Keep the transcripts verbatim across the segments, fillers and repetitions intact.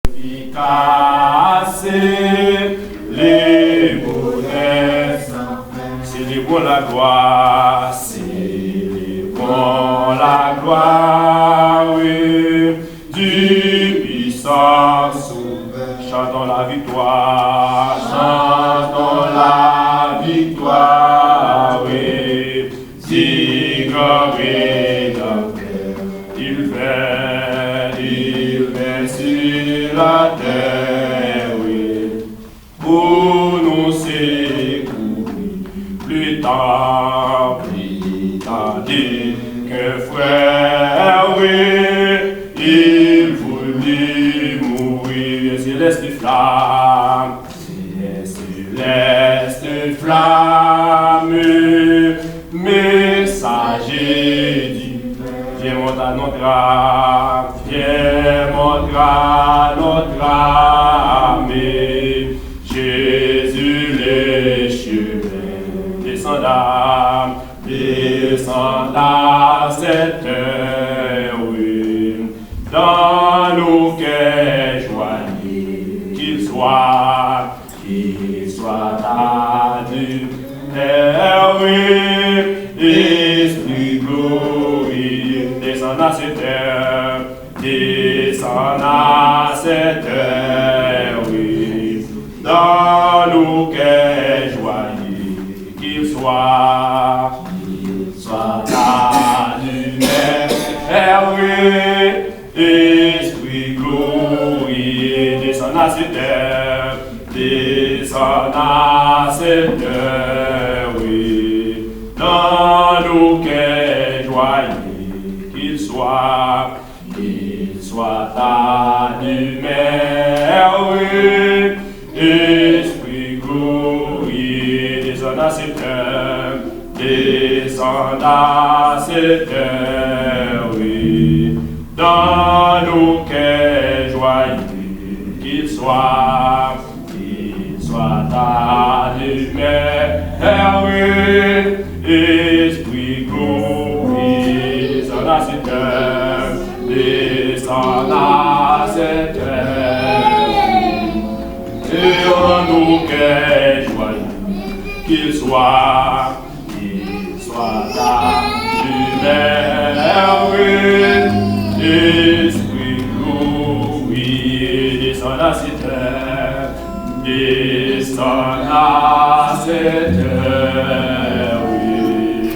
Efikase, le bonè san fen. Selebrons la gloire, célébrons la gloire, oui, du puissant Sauveur. Chantons la victoire, chantons la victoire, oui, du grand Rédempteur. Il vint, il vint sur la terre, oui, pour nous secourir. Plus tard, plus tard, qu'un frère, oui, il voulut mourir. Céleste flamme, céleste flamme, messager divin, viens montre à notre âme, viens montre à notre âme, Jésus le chemin. Descendant, descendant, cette heure, oui, dans nos cœurs joyeux, qu'il soit, qu'il soit ta lumière, oui, Esprit glorieux, descend à cette heure, descend à cette heure, oui, dans nos cœurs joyeux, qu'il soit, qu'il soit ta lumière, oui, Esprit glorieux, descend à cette heure, descend à cette heure, oui, dans nos cœurs joyeux, qu'il soit, qu'il soit ta lumière, oui, Esprit glorieux, descend à cette heure, descend à cette heure, oui, dans nos cœurs joyeux, qu'il soit, qu'il soit ta lumière, oui, Esprit glorieux, descend à cette heure, descend à cette heure, et en nos cœurs joyeux, qu'il soit, qu'il soit ta lumière, oui, Esprit glorieux, descend à cette heure, descend à cette heure, oui,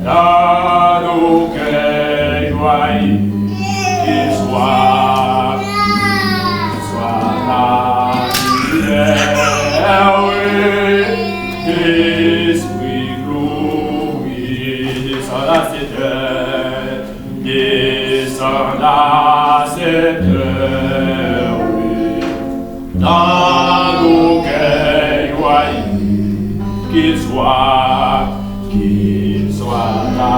dans nos cœurs joyeux, qu'il soit, qu'il soit ta lumière, oui, Esprit glorieux, descend à cette heure, descend à cette heure, oui, dans nos cœurs joyeux, qu'il soit, qu'il soit ta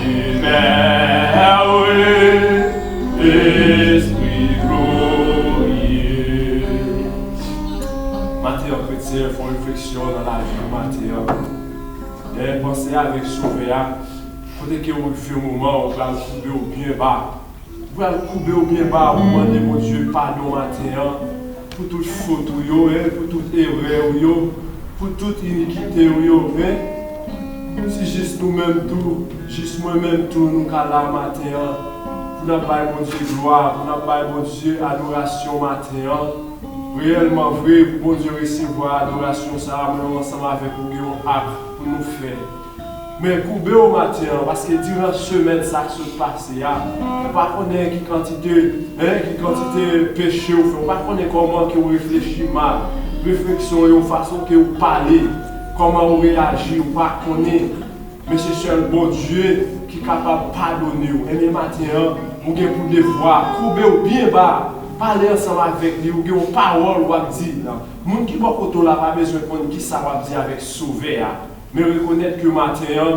lumière, oui, Esprit glorieux. Maten an, kretyen, fè yon refleksyon nan lavi w maten an. Dèyè panse avèk Sovè a, kote ke ou rive yon moman, ou pral koube w byen ba. Ou pral koube w byen ba, ou mande Bondye padon maten an, pou tout fot ou yo, e pou tout erè ou yo, pou tout inikite ou yo, e si jis nou menm tou, jis mwen menm tou, nou ka la maten an, pou n ap bay Bondye glwa, pou n ap bay Bondye adorasyon maten an. Reyèlman vre, pou Bondye resevwa adorasyon sa a, mwen ansanm avèk ou gen yon ak pou nou fè. Men koube w maten an, paske diran semèn sa k sot pase a, ou pa konnen ki kantite, en, ki kantite peche w fè, ou pa konnen kòman ke w reflechi mal, refleksyon yo, fason ke w pale, kòman w reyaji, ou pa konnen. Men se sèl Bondye ki kapab padone w. Enben maten an, ou gen pou devwa koube w byen ba, pale ansanm avèk li, ou gen yon pawòl w ap di. Moun ki bò kote w la pa bezwen konn kisa w ap di avèk Sovè a. Men rekonèt ke maten an,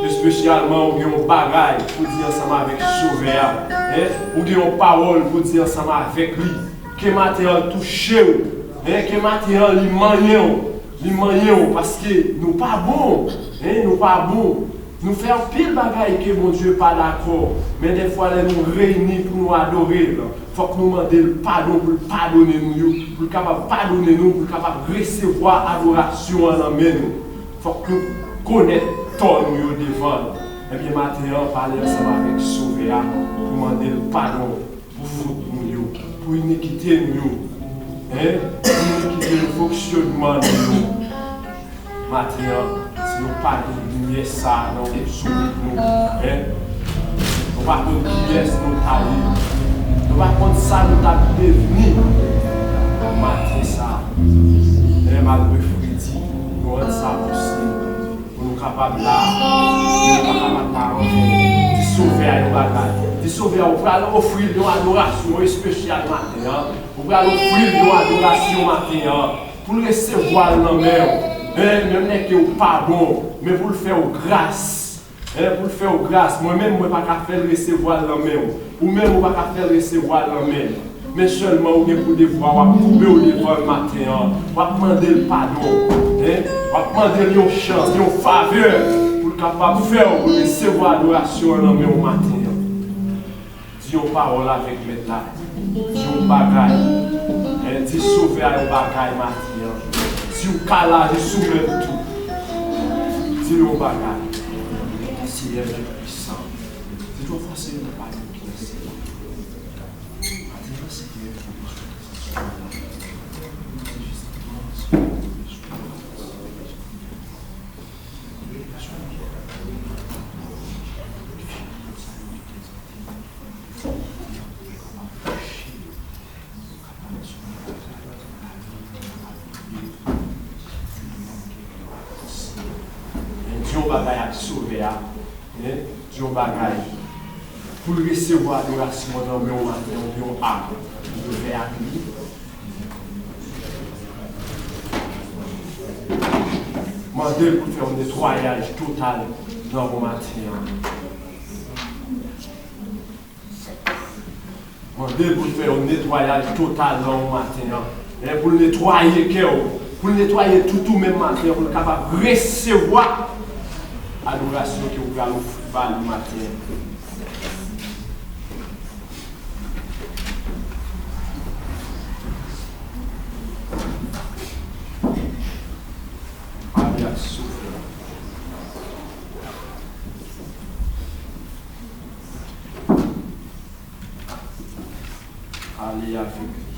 espesyalman, ou gen yon bagay pou di ansanm avèk Sovè a. En? Ou gen yon pawòl pou di ansanm avèk li. Ke maten an touche w. En? Ke maten an li manyen w. Li manyen w paske nou pa bon. En? Nou pa bon. Nou fè anpil bagay ke Bondye pa dakò, men dèfwa lè nou reyini pou nou adore l, fòk nou mande l padon pou l padone nou yo, pou l kapab padone nou, pou l kapab resevwa adorasyon an nan men nou. Fòk nou konèt tò nou yo devan l. Ebyen, maten an, pale ansanm avèk Sovè a pou mande l padon pou fot nou yo, pou inikite nou yo, en, pou inikite nou, fonksyònman nou yo. Maten an, si nou pa gen limyè sa a nan zourit nou, en, nou pa konn kiyès nou ta ye, nou pa konn sa nou t ap devni maten sa a, en, malgre fredi, nou rann sa posib. Pou nou kapab la, pou nou kapab la anfen. Di Sovè a yon bagay. Di Sovè a ou pral ofri l yon adorasyon espesyal maten an. Ou pral ofri l yon adorasyon maten an. Pou l resevwa l nan men w. Men, menm lè ke w pa bon, men pou l fè w gras. En, pou l fè w gras. Mwen menm, mwen pa ka fè l resevwa l nan men w. Ou menm, ou pa ka fè l resevwa l nan men l. Men sèlman ou gen pou devwa w ap koube w devan l maten an. W ap mande l padon. En, w ap mande l yon chans, yon favè pou l kapab fè w resevwa adorasyon an nan men w maten an. Di yon pawòl avèk Mèt la. Di yon bagay. En, di Sovè a yon bagay maten an. Si w ka la, di sou mèt tou. Di yon bagay. Seyè Dye pwisan. Se twa fwa Seyè nan pale ki nan Seyè. Di yon bagay ak Sovè a. Men, di yon bagay. Pou l resevwa adorasyon nan men w maten, yon ak, yon vè ak li. Mande l pou l fè yon netwayaj total nan w maten an. Mande l pou l fè yon netwayaj total nan w maten an. E pou l netwaye kè w, pou l netwaye tout ou menm maten an, pou l kapab resevwa adorasyon ke w pral ofri ba li maten an. Pale ak Sovè a. Ale avèk li.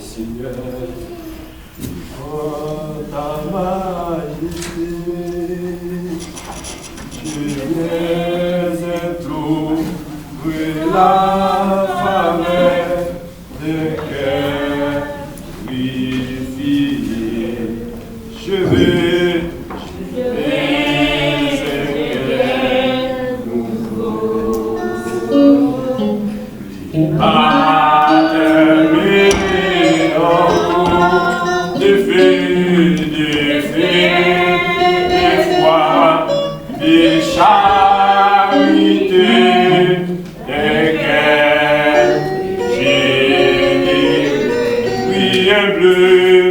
Senyè, devant ta majesté, je viens implorer la faveur d'un cœur purifié. Je veux, je veux un cœur nouveau. Baptême d'eau, de feu, de feu, de foi, de charité, de cœur généreux, prière bleue,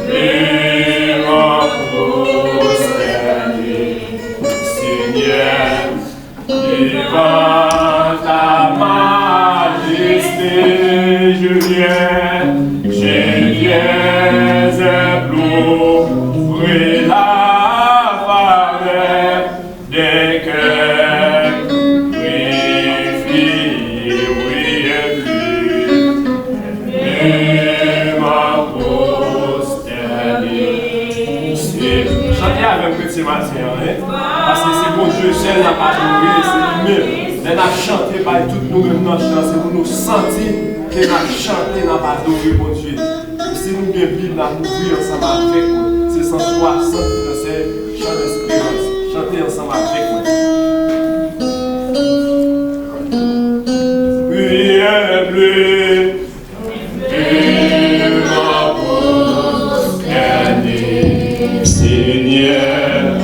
devant prosterné, Seigneur. Devant ta majesté, je viens, je viens implorer la faveur d'un cœur purifié, oui, et pur, et ma prosterné. Chante avè m, kretyen maten an, en. Paske se Bondye sèl n ap adore, se li menm. Lè n ap chante bay tout nou menm nan chan, se pou nou santi ke n ap chante, n ap adore Bondye. E si nou gen Bib, n ap ouvri ansanm avèk mwen. Se san swasant, se Chan Lesperans. Chante ansanm avèk mwen. Prière bleue. Devant prosterné, Seigneur,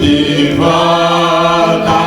devant ta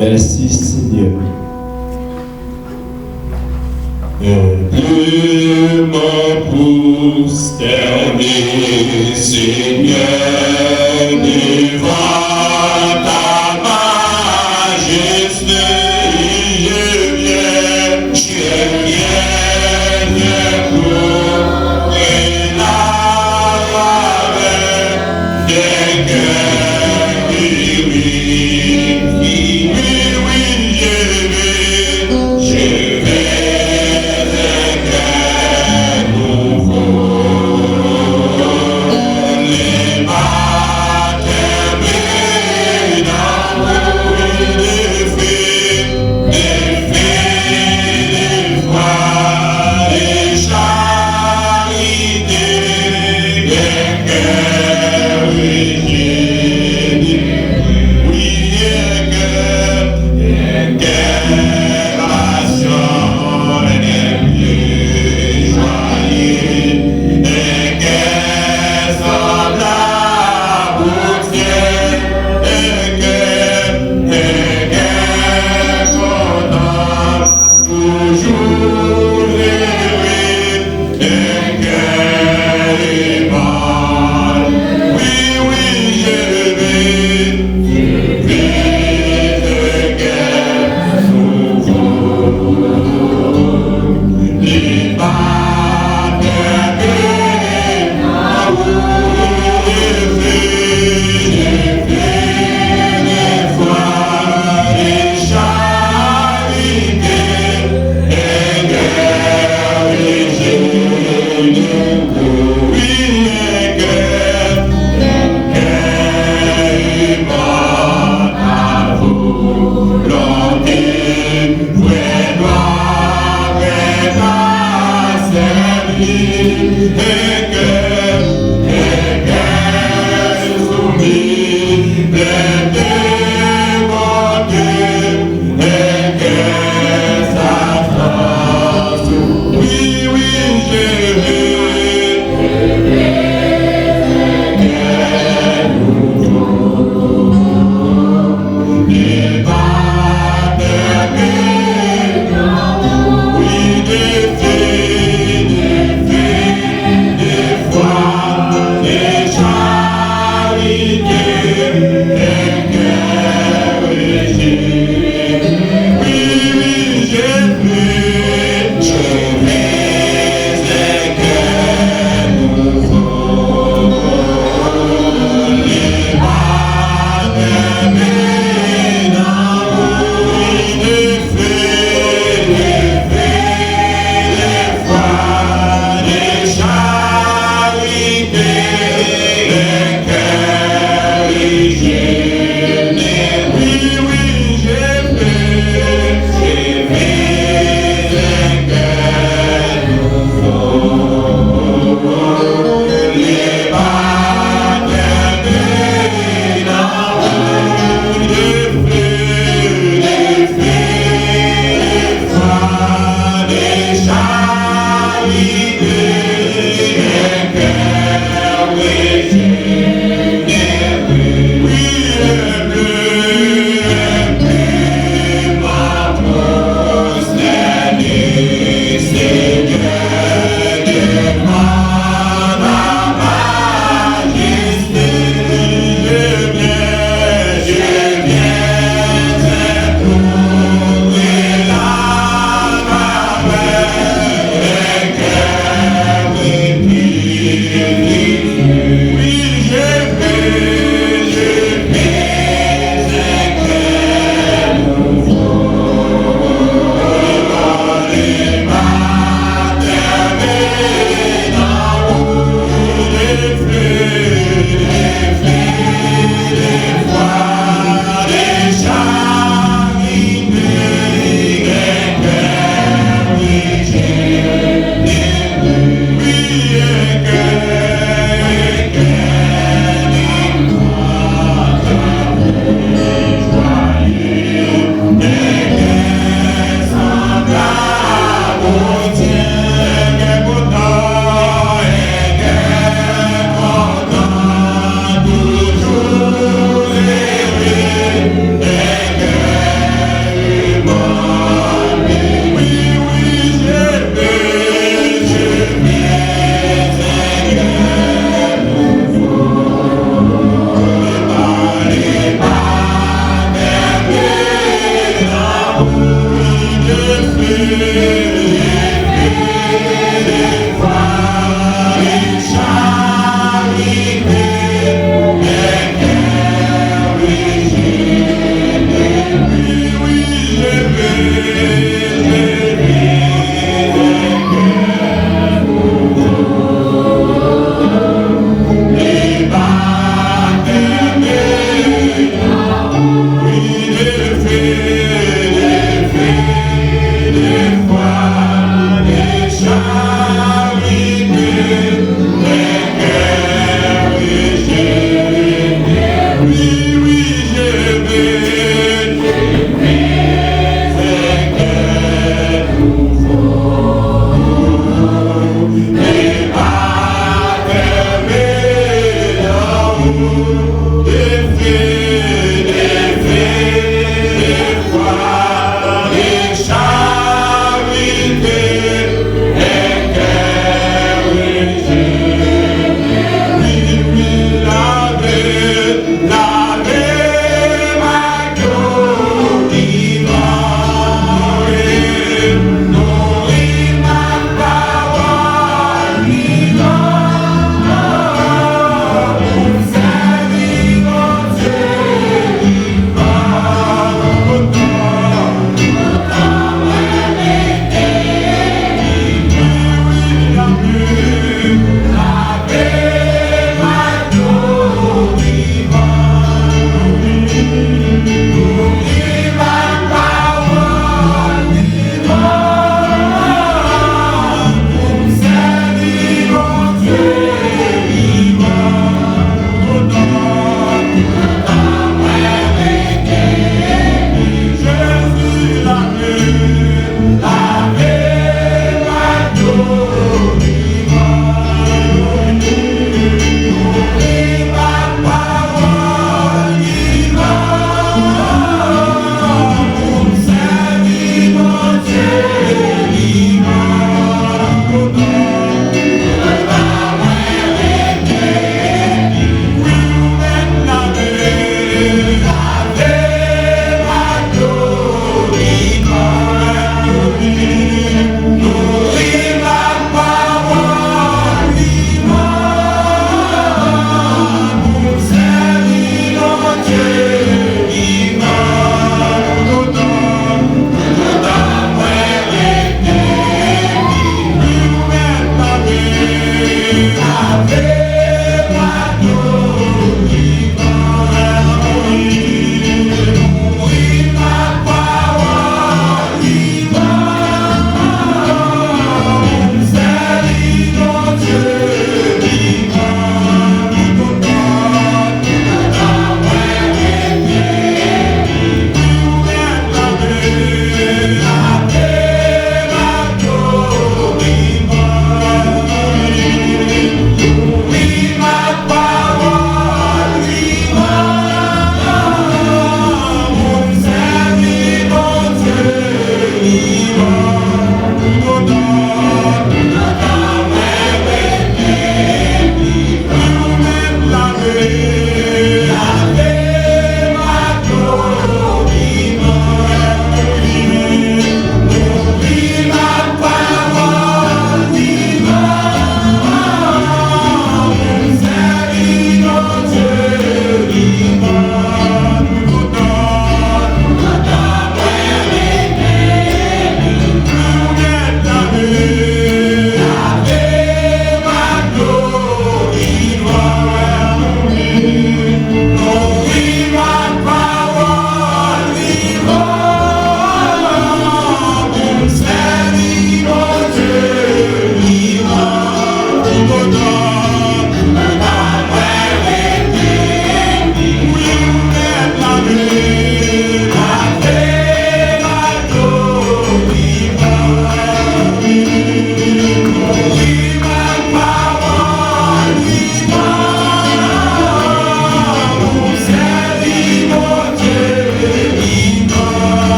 Mèsi, Senyè. Enbleman pwostène, Senyè, devan ta majeste, je vyen, je vyen, je vyen. Dè kè ki wi, ki wi, wi, je veux, je veux un cœur nouveau. Les baptêmes d'amour et de feu, de feu, de foi et charité. Wi, toujou ere, un cœur aimant. Oui, oui, je vais, je vais, un cœur nouveau. Les baptêmes d'amour et de feu, de feu, de foi et charité.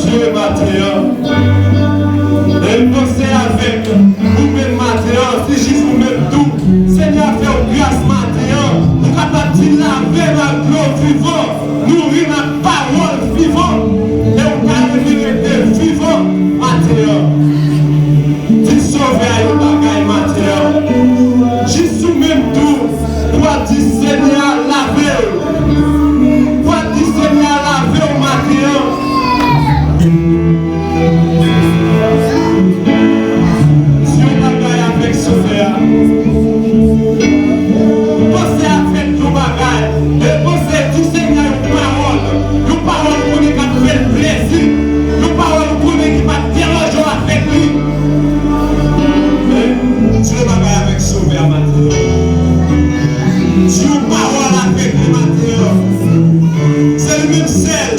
Bondye maten an. E m panse avèk ou menm maten an, se jis ou menm tou. Senyè a fè w gras maten an, ou kapab di lave m ak dlo vivan, nouri m ak pawòl vivan, e ou ka rete vivan maten an. Di Sovè a yon bagay maten an. Jis ou menm tou, ou ap di Senyè a lave w. Ou ap di Senyè a lave w maten an. Di yon bagay avèk Sovè a. Panse avèk yon bagay. E panse di Senyè a yon pawòl. Yon pawòl ou konnen k ap fè l plezi. Yon pawòl ou konnen ki p ap deranje w avèk li. Men, di yon bagay avèk Sovè a maten an. Di yon pawòl avèk li maten an. Se li menm sèl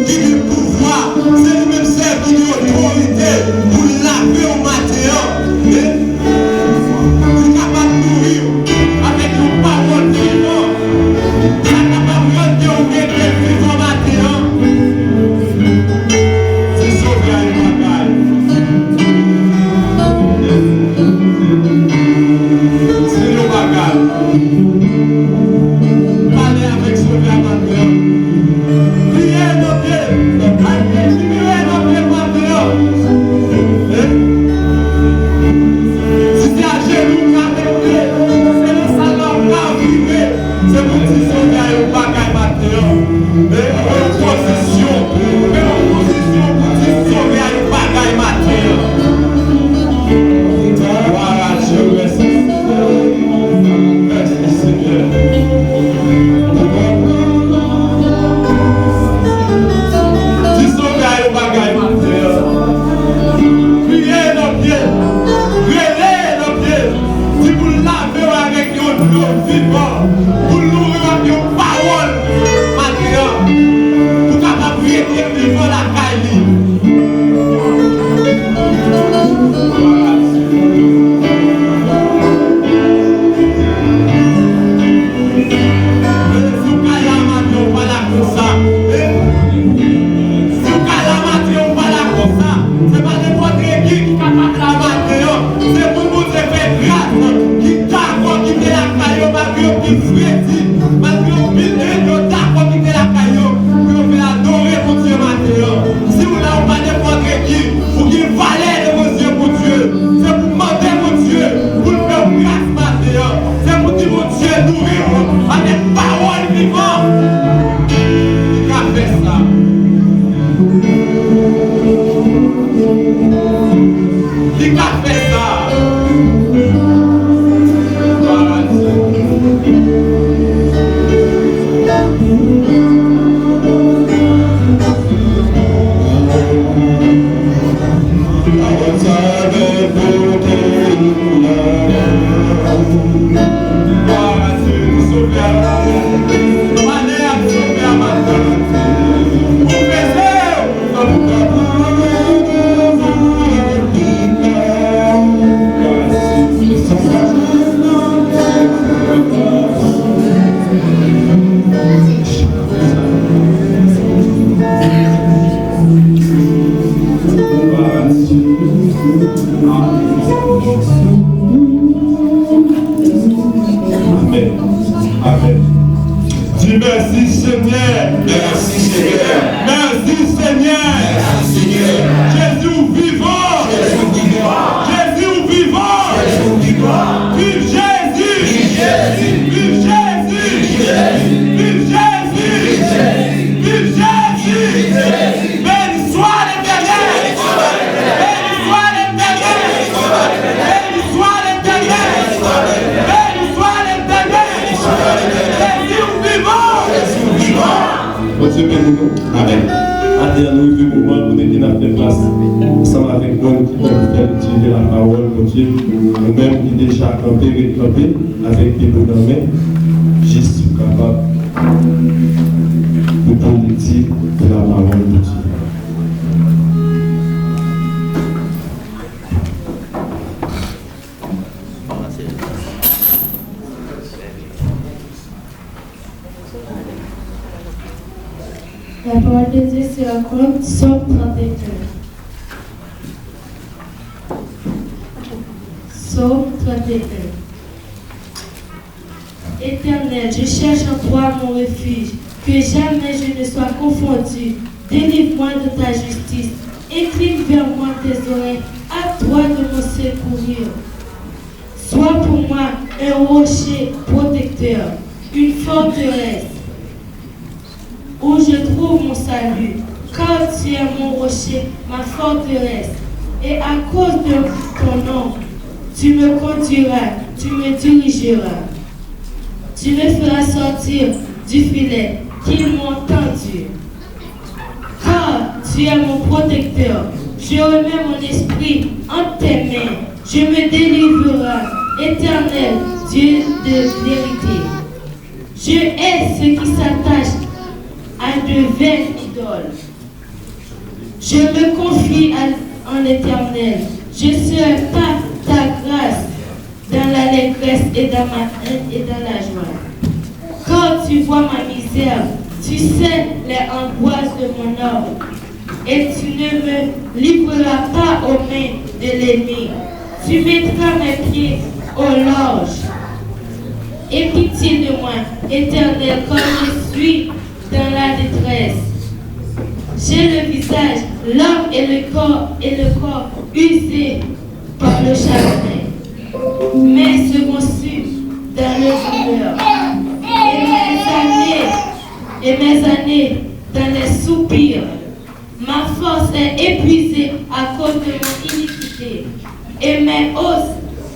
ki gen pouvwa. Se li menm sèl ki gen otorite pou l lave w maten an. Men, li kapab nouri w avèk yon pawòl vivan. Sa kapab rann ke ou rete vivan maten an. Di Sovè a yon bagay. Di yon bagay. Pale avèk Sovè a maten an. Kriye nan pye l. Kriye nan pye l maten an. Si se ajenou ou ka mete, se nan sal la ou ka vire. Se pou di Sovè a yon bagay maten an. Men yon pozisyon, men yon pozisyon pou di Sovè a yon bagay maten an. Glwa a Dye, mèsi Senyè. Mèsi Senyè. Di Sovè a yon bagay maten an. Kriye nan pye l, rele nan pye l. Di pou l lave w avèk yon dlo vivan, pou l nouri w ak yon pawòl maten an, pou w kapab rete vivan lakay li. Men si w ka la maten, ou pa la konsa. Si w ka la maten, ou pa la konsa. Se pa nenpòt ki ki kapab la maten an. Se moun Bondye fè gras ki dakò kite lakay yo malgre yo gen fredi, malgre yo pil èn, yo dakò kite lakay yo pou yo vin adore Bondye maten an. Si w la, ou pa nenpòt ki, ou gen valè devan zye Bondye. Se pou mande Bondye pou l fè w gras maten an. Se pou di Bondye nouri w avèk pawòl vivan. Li ka fè sa. Li ka fè sa. Glwa a Dye. Amèn. Amèn. Di mèsi, Senyè. Mèsi, Senyè. Mèsi, Senyè. Mèsi, Senyè. Jezi, ou vivan. Jezi, ou vivan. Jezi, ou vivan. Jezi, ou vivan. Viv Jezi. Viv Jezi. Viv Jezi. Viv Jezi. Viv Jezi. Viv Jezi. Beni swa Letènèl. Beni swa Letènèl. Beni swa Letènèl. Beni swa Letènèl. Jezi, ou vivan. Jezi, ou vivan. Bondye beni nou. Amèn. Atè a, nou rive moman kote ke n ap fè gras ansanm avèk moun ki pral fè lekti de la pawòl Bondye. Nou menm ki deja kanpe, ret kanpe avèk Bib ou nan men, jis pou kapab pou pou lekti de la pawòl Bondye. La parole de Dieu, Raconte, Psaume trente et un. Psaume trente et un. Éternel, je cherche en toi mon refuge, que jamais je ne sois confondu. Délivre-moi de ta justice. Incline vers moi tes oreilles, à toi de me secourir. Sois pour moi un rocher protecteur, une forteresse où je trouve mon salut, car tu es mon rocher, ma forteresse, et à cause de ton nom, tu me conduiras, tu me dirigeras. Tu me feras sortir du filet qu'ils m'ont tendu. Car tu es mon protecteur, je remets mon esprit entre tes mains. Je me délivrerai, Éternel, Dieu de vérité. Je hais ceux qui s'attachent à de vaines idoles. Je me confie à- en l'Éternel. Je serai par ta grâce dans l'allégresse et dans ma haine et dans la joie. Car tu vois ma misère, tu sais les angoisses de mon âme, et tu ne me livreras pas aux mains de l'ennemi. Tu mettras mes pieds au large. Aie pitié de moi, Éternel, car je suis dans la détresse. J'ai le visage, l'âme et le corps et le corps usés par le chagrin. Mais je me suis dans le douleur. Et mes années, et mes années dans les soupirs. Ma force est épuisée à cause de mon iniquité, et mes os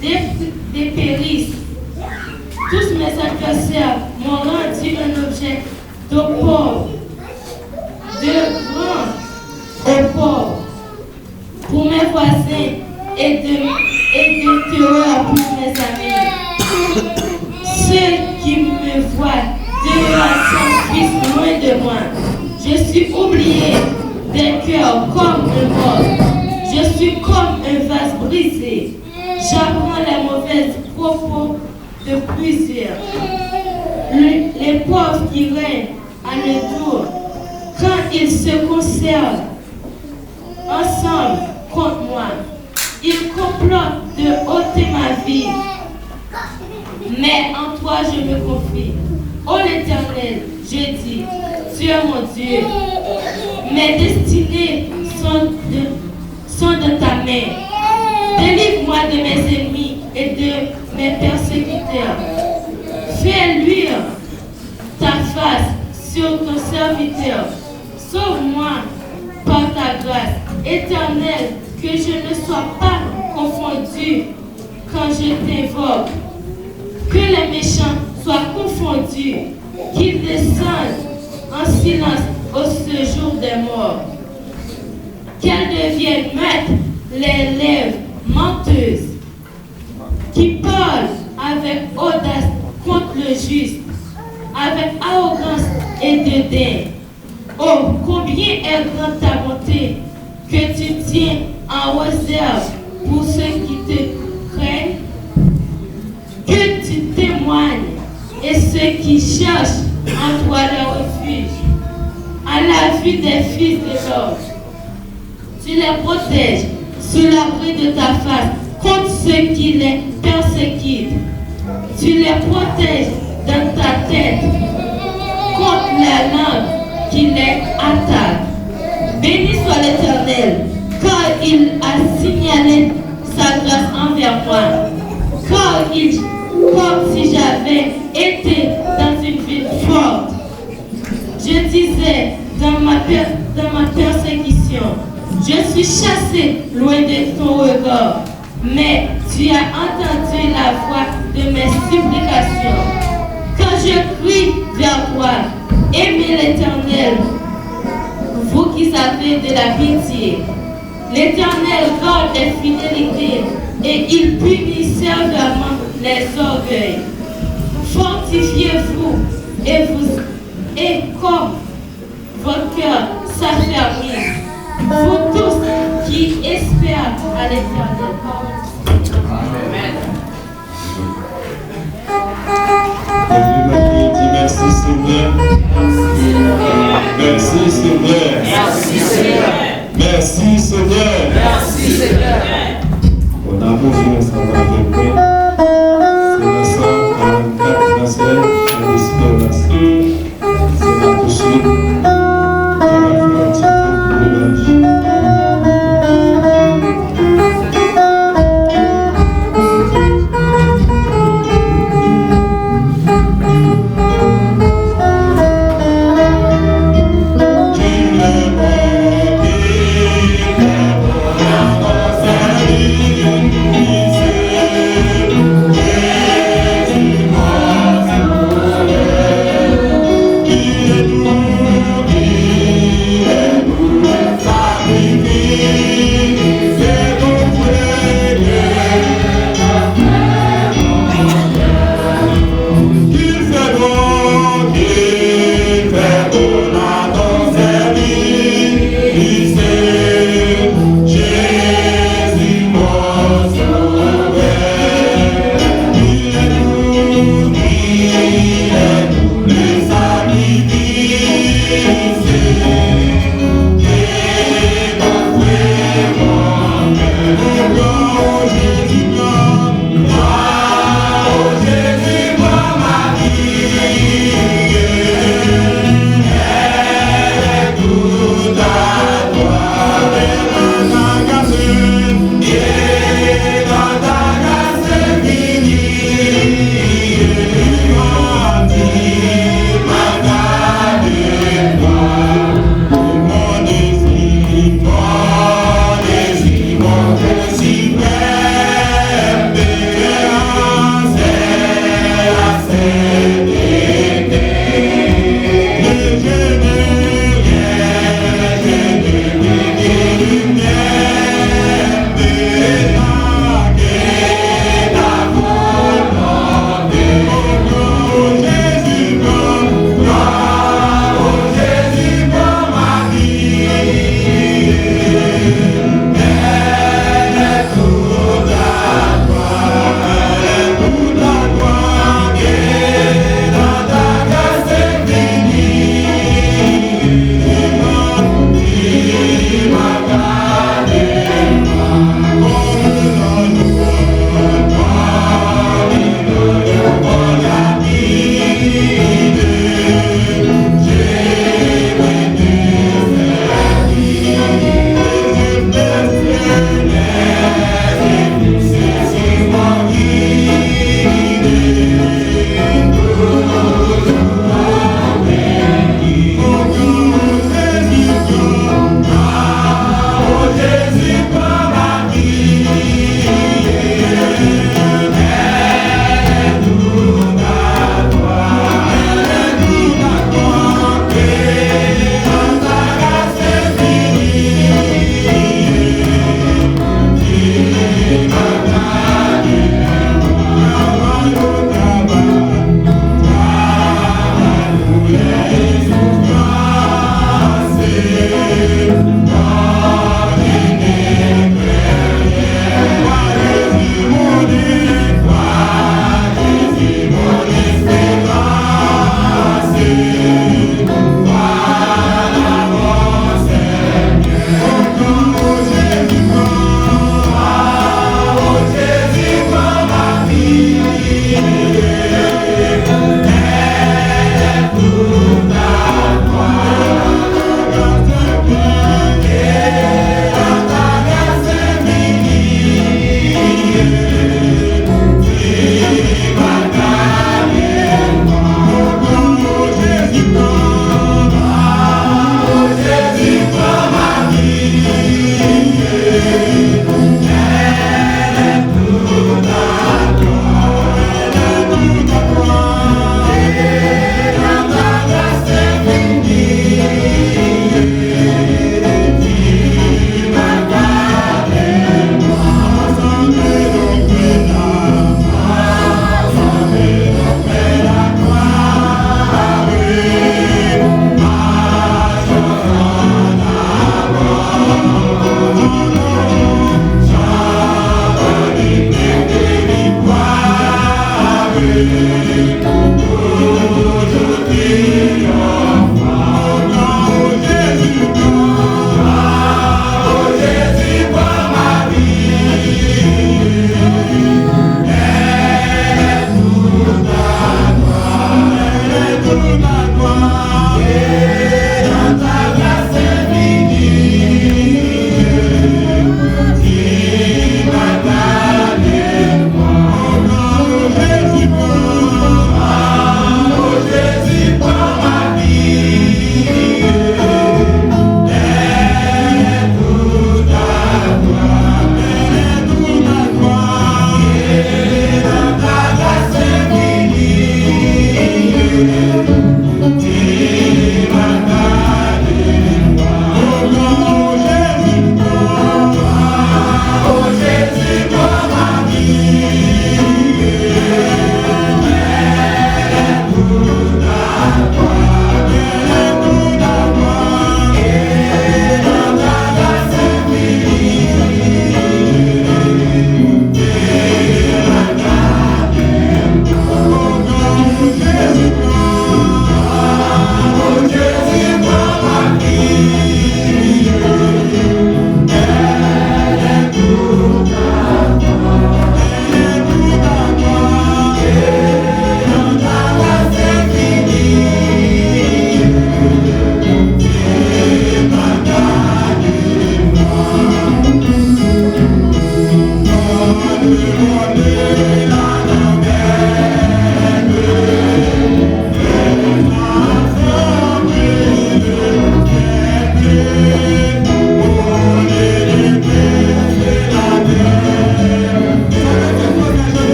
dé- dépérissent. Tous mes adversaires m'ont rendu un objet de pauvre, de grand au pauvre pour mes voisins et de, et de terreur pour mes amis. Ceux qui me voient de loin s'enfuient loin de moi. Je suis oublié des cœurs comme un mort. Je suis comme un vase brisé. J'apprends les mauvais propos de plusieurs. Le- les pauvres qui règnent alentour, quand ils se concertent ensemble contre moi, ils complotent de ôter ma vie. Mais en toi je me confie. Ô l'Éternel, je dis, tu es mon Dieu. Mes destinées sont de, sont dans ta main. Délivre-moi de mes ennemis et de mes persécuteurs. Fais luire ta face sur ton serviteur. Sauve-moi par ta grâce, Éternel, que je ne sois pas confondu quand je t'invoque. Que les méchants soient confondus, qu'ils descendent en silence au séjour des morts. Qu'elles deviennent muettes les lèvres menteuses qui parle avec audace contre le juste, avec arrogance et dédain. Oh, combien est grande ta bonté que tu tiens en réserve pour ceux qui te craignent, que tu t'éloignes et ceux qui cherchent en toi leur refuge, à la vue des fils de l'homme. Tu les protèges sous l'abri de ta face contre ceux qui les persécutent. Tu les protèges dans ta tête contre la langue qui les attaque. Béni soit l'Éternel, car il a signalé sa grâce envers moi, car il, comme si j'avais été dans une ville forte. Je disais dans ma, per- dans ma persécution, je suis chassé loin de ton regard, mais tu as entendu la voix de mes supplications. Quand je crie vers toi, aimez l'Éternel, vous qui avez de la pitié. L'Éternel garde les fidélités et il punit sévèrement les orgueils. Fortifiez-vous et vous et comme votre cœur s'affermit, vous tous qui espérez à l'Éternel. Amen. Leve men pou nou di mèsi, Senyè. Mèsi, Senyè. Mèsi, Senyè. Mèsi, Senyè. Mèsi, Senyè. Bon, n a kontinye ansanm avèk mwen. Se nan san karannkat fransè, an espè la. Se la tousuit. N a fè yon ti kout de laj.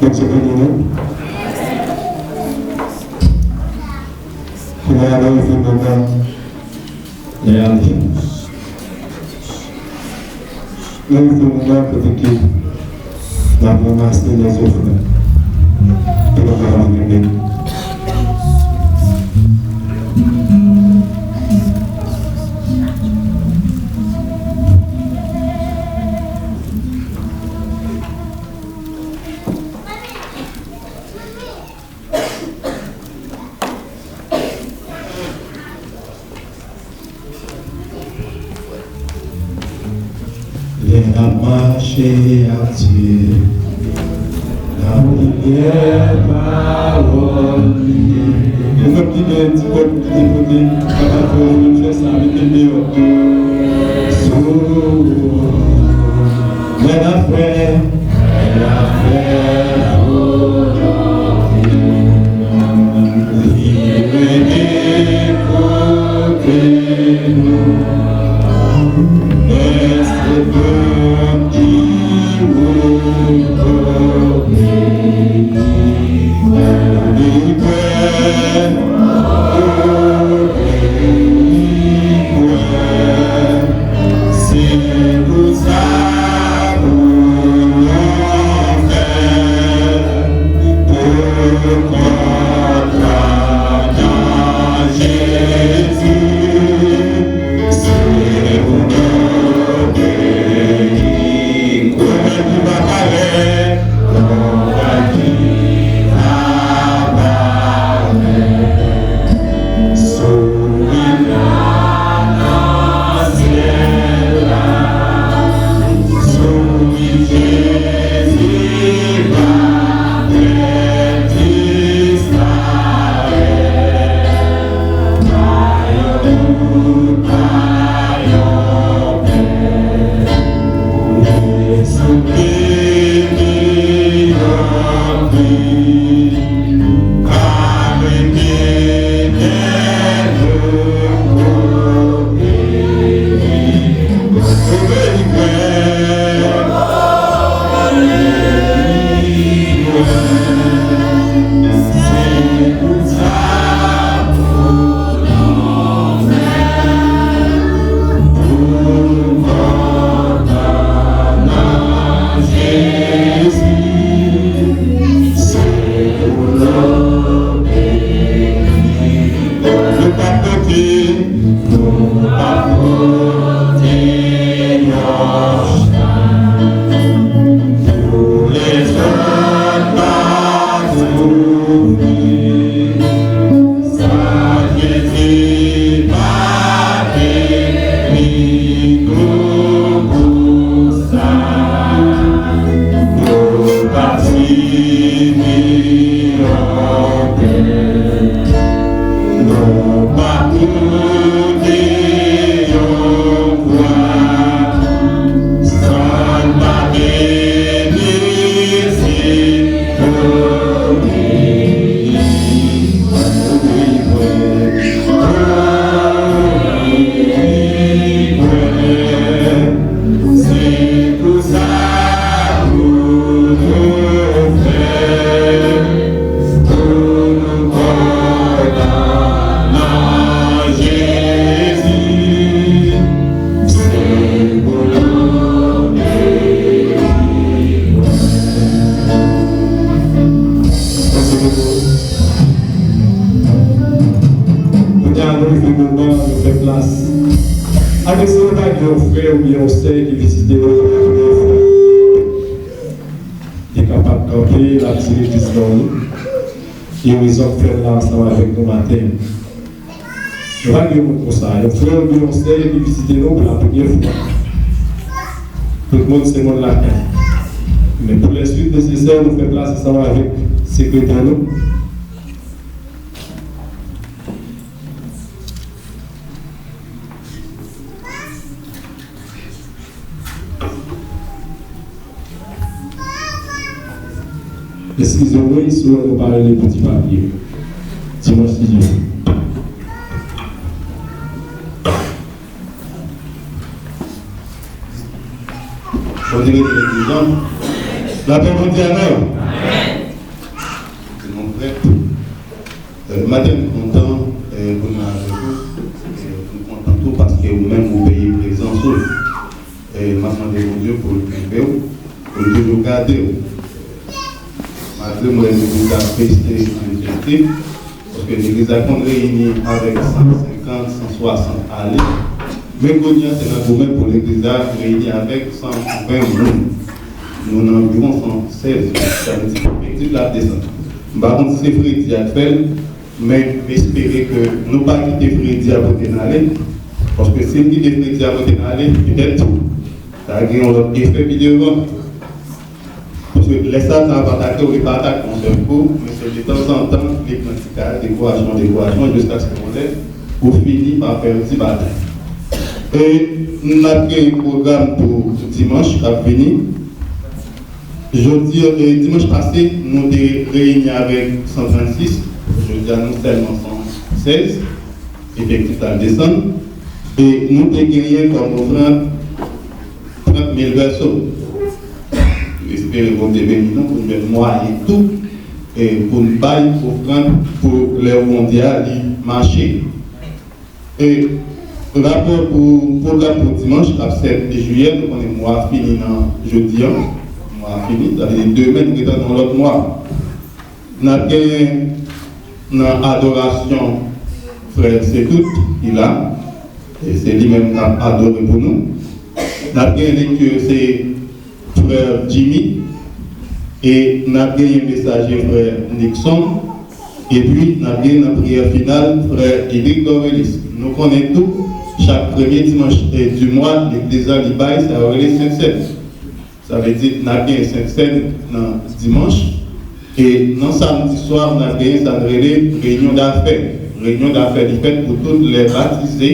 Bondye beni nou. Kounye a nou rive moman lè a vini. Nou rive moman kote ke n ap ranmase lèzofrann pou nou kapab beni. Lè n ap mache ak Dye, n ap priyè pawòl li. Ou menm ki gen ti kòb ki te pote, kapab fè w vin fè sa, mete l deyò. Sou lè n ap fè, lè n ap fè volonte li, li rete kote nou. Èske Bondye ki obeyi li kwè, obeyi li kwè? Se pou sa pou nou fè pou kontan nan Jezi. Se pou nou beni. Konbyen ki va parèt? Konbyen ki va parèt? Sou wi nan syèl la, sou wi Jezi va fè disparèt. Pa yon dout, pa yon pè. Jezi beni anpil. Pa rete dèyè, obeyi, obeyi, frè. Se pou sa pou nou fè, pou nou kontan nan Jezi. Se pou nou beni. Nou p ap pote, nou p ap pote yon chay pou lèzòt pa soufri. San Jezi pa te vin pou sa, nou p ap sibi yon pèn. Nou p ap pote yon kwa san n pa beni. Se pou li. Se pou sa pou nou fè, pou nou kontan nan Jezi. Se pou nou beni. Kounye a, nou rive moman nou fè plas. Atè, si nou pa gen yon frè oubyen yon sè ki vizite nou, nou pa gen yon frè, li kapab kanpe, l ap di legliz nan nou. E rezon k fè l la ansanm avèk nou maten. Nou pa gen moun konsa. Yon frè oubyen yon sè ki vizite nou pou la premyè fwa. Tout moun se moun lakay. Men pou lè suit nesesè, nou fè plas ansanm avèk sekretè nou. Eskize m wi, si w wè nou pa rele pou ti papye. Dimanch ki vini. Bondye beni legliz lan. Lapè Bondye avè w. Maten, m kontan pou n la avèk ou. M kontan tou paske ou menm ou peye prezans ou. M ap mande Bondye pou l kenbe w, pou l toujou gade w. Malgre m wè legliz la pèse an efektif, paske legliz la konn reyini avèk san senkant, san swasant ale, men kounye a se nan goumen pou legliz la reyini avèk san ven moun. Nou nan anviwon san sèz, sa vle di efektif la ap desann. M pa konn si se fredi a k fè l, men m espere ke nou pa kite fredi a pote n ale, paske si n kite fredi a pote n ale, petèt ta gen yon lòt efè pi devan. Paske lè Satan ap atake w, li pa atake yon sèl kou, men se detanzantan li pran ti kay, dekourajman, dekourajman, jiskaske yon lè ou fini pa pèdi batay. E n ap gen pwogram pou dimanch k ap vini. Jodi, e, dimanch pase, nou te reyini avèk san trannsis. Jodi a, nou sèlman san sèz. Efektif la desann. E nou te genyen kòm ofrann trant mil vèso. M espere Bondye beni nou pou n jwenn mwayen tou, e pou n bay ofrann pou lè Bondye a li mache. E rapò pou pwogram pou dimanch k ap sèt jiyè, nou konnen mwa a fini nan jodi a. Mwa a fini, sa vle di demen nou gentan nan lòt mwa. N ap genyen nan adorasyon frè Setout, ki la. E se li menm k ap adore pou nou. N ap gen lekti, se frè Jimmy, e n ap genyen mesaje frè Nixon, epi n ap gen nan priyè final frè Edric Dorvelis. Nou konnen tou, chak premye dimanch, e, di mwa, legliz la li bay sa yo rele Sentsèn. Sa vle di n ap gen Sentsèn nan dimanch, e nan samdi swa n ap gen sa n rele reyinyon dafè. Reyinyon dafè li fèt pou tout lè batize,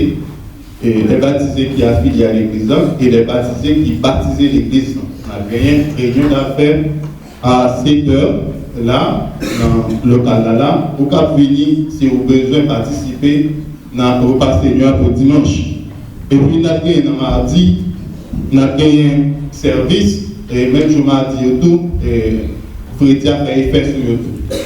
e lè batize ki afilye a legliz la, e lè batize ki batize legliz la. N ap genyen reyinyon dafè a setè la, nan lokal la la. Ou kab vini si ou bezwen patisipe nan repa Senyè a pou dimanch. Epi n ap genyen nan madi, n ap genyen sèvis, e menm jou madi yo tou, e fredi a fè efè sou yo tou.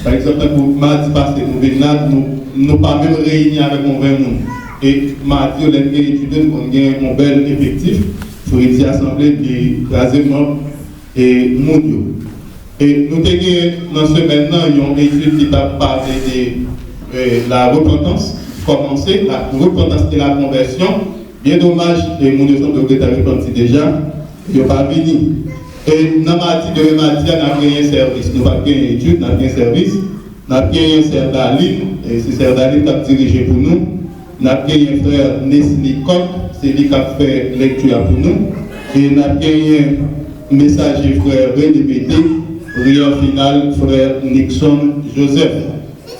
Pa egzanp, tankou madi pase nou vin la, nou, nou pa menm reyini avèk yon ven moun. E madi yo, lè n gen etid yo, nou konn gen yon bèl efektif. Fredi a sanble li kraze manb e moun yo. E nou te gen nan semèn nan yon etid ki t ap pale de, e, la repantans, kòmanse, la repantans e la konvèsyon. Byen domaj, e moun yo sanble yo gentan repanti deja, yo pa vini. E nan madi, demen madi a, n ap genyen sèvis. Nou p ap genyen etid, n ap gen sèvis. N ap genyen sè Dalin, e se sè Dalin k ap dirije pou nou. N ap genyen frè Nesly Coq, se li k ap fè lekti a pou nou. E n ap genyen mesaje frè René Bété, priyè final frè Nixon Joseph.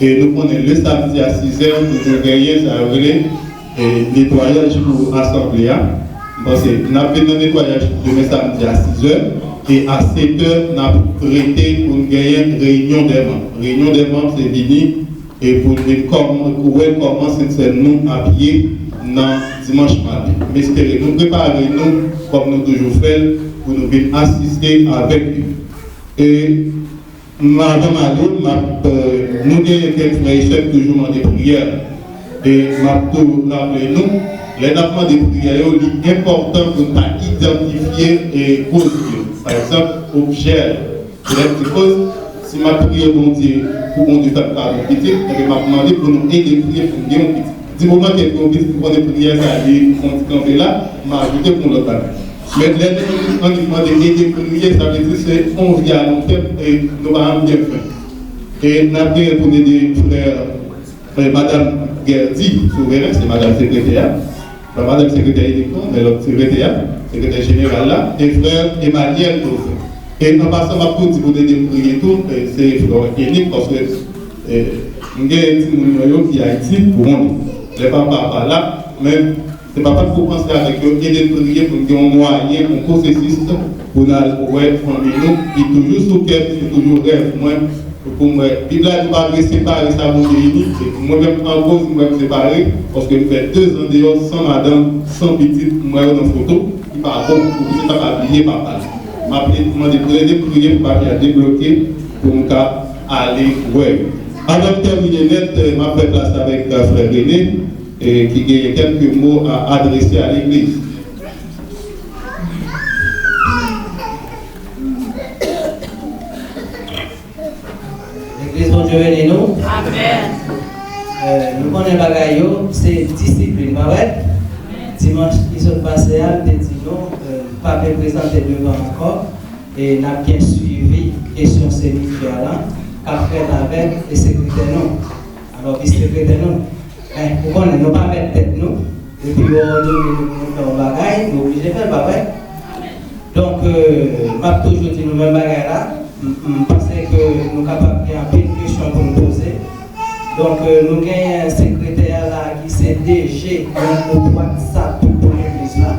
E nou konnen le samdi a sizè, nou toujou genyen sa yo rele, e, netwayaj pou asanble a. M panse n ap vin nan netwayaj demen samdi a sizè, e a setè n ap prete pou n genyen reyinyon dè manm. Reyinyon dè manm se vini e pou n vin kòman, wè kòman Sentsèn nou ap ye nan dimanch maten. M espere nou prepare nou kòm nou toujou fè l pou nou vin asiste avèk yo. E m, avan m ale, m ap, e, nou genyen kèk frè e sè k toujou mande priyè. E m ap tou raple nou, lè n ap mande priyè yo, li enpòtan pou n ta idantifye, e, koz yo. Pa egzanp, objè. Lè m di koz, si m ap priye Bondye pou Bondye fè m kado pitit, enben m ap mande pou nou ede m priye pou m gen yon pitit. Di moman ke m gen yon pitit, m konnen priyè sa a li yon ti kanpe la, m ajoute pou yon lòt bagay. Men lè nou annik mande ede m priye, sa vle di se yon vi a nou fè e nou pa janm byen fè. E n ap genyen pou n ede frè, frè madanm Gerdy Souveren, se madanm sekretè a. Frè madanm sekretè inik non, men lòt sekretè a, sekretè jeneral la, e frè Emmanuel Dauphin. E an pasan, m ap tou di pou n ede m priye tou, e se frè Enik, paske, e, m gen timoun mwen yo ki Ayiti, pou konnen. Lè papa pa la, men se papa k pou panse avèk yo, ede n priye pou n gen yon mwayen, yon pwosesis pou n al wè fanmi nou, ki toujou sou kè m, ki toujou rèv mwen, pou m wè. Bib la di pa vle separe sa Bondye ini, e mwen menm an koz, m wè m separe, paske m fè dezan deyò san madanm, san pitit, m wè yo nan foto, ki pa bon, pou pitit la pa bliye papa l. M ap mande pou n ede m priye pou papye a debloke, pou m ka ale wè yo. Anvan m tèmine nèt, eh, m ap fè plas avèk, eh, frè René, eh, ki genyen kèlke mo a adrese a legliz. Legliz, Bondye beni nou. Amèn. Eh, nou konnen bagay yo, se disiplin, pa vre? Dimanch ki sot pase a, m te di nou, eh, pa vle prezante devan ankò. E n ap gen swivi kesyon semityè la, k ap fèt avèk e sekretè nou. Alò, vis sekretè nou. Men, ou konnen, nou pa mèt tèt nou. Depi yo òdone nou pou nou fè yon bagay, nou oblije fè l, pa vre? Donk, euh, m ap toujou di nou menm bagay la. M, m panse ke nou kapab gen anpil kesyon pou nou poze. Donk, euh, nou genyen sekretè a la ki se D G yon gwoup WhatsApp pou legliz la.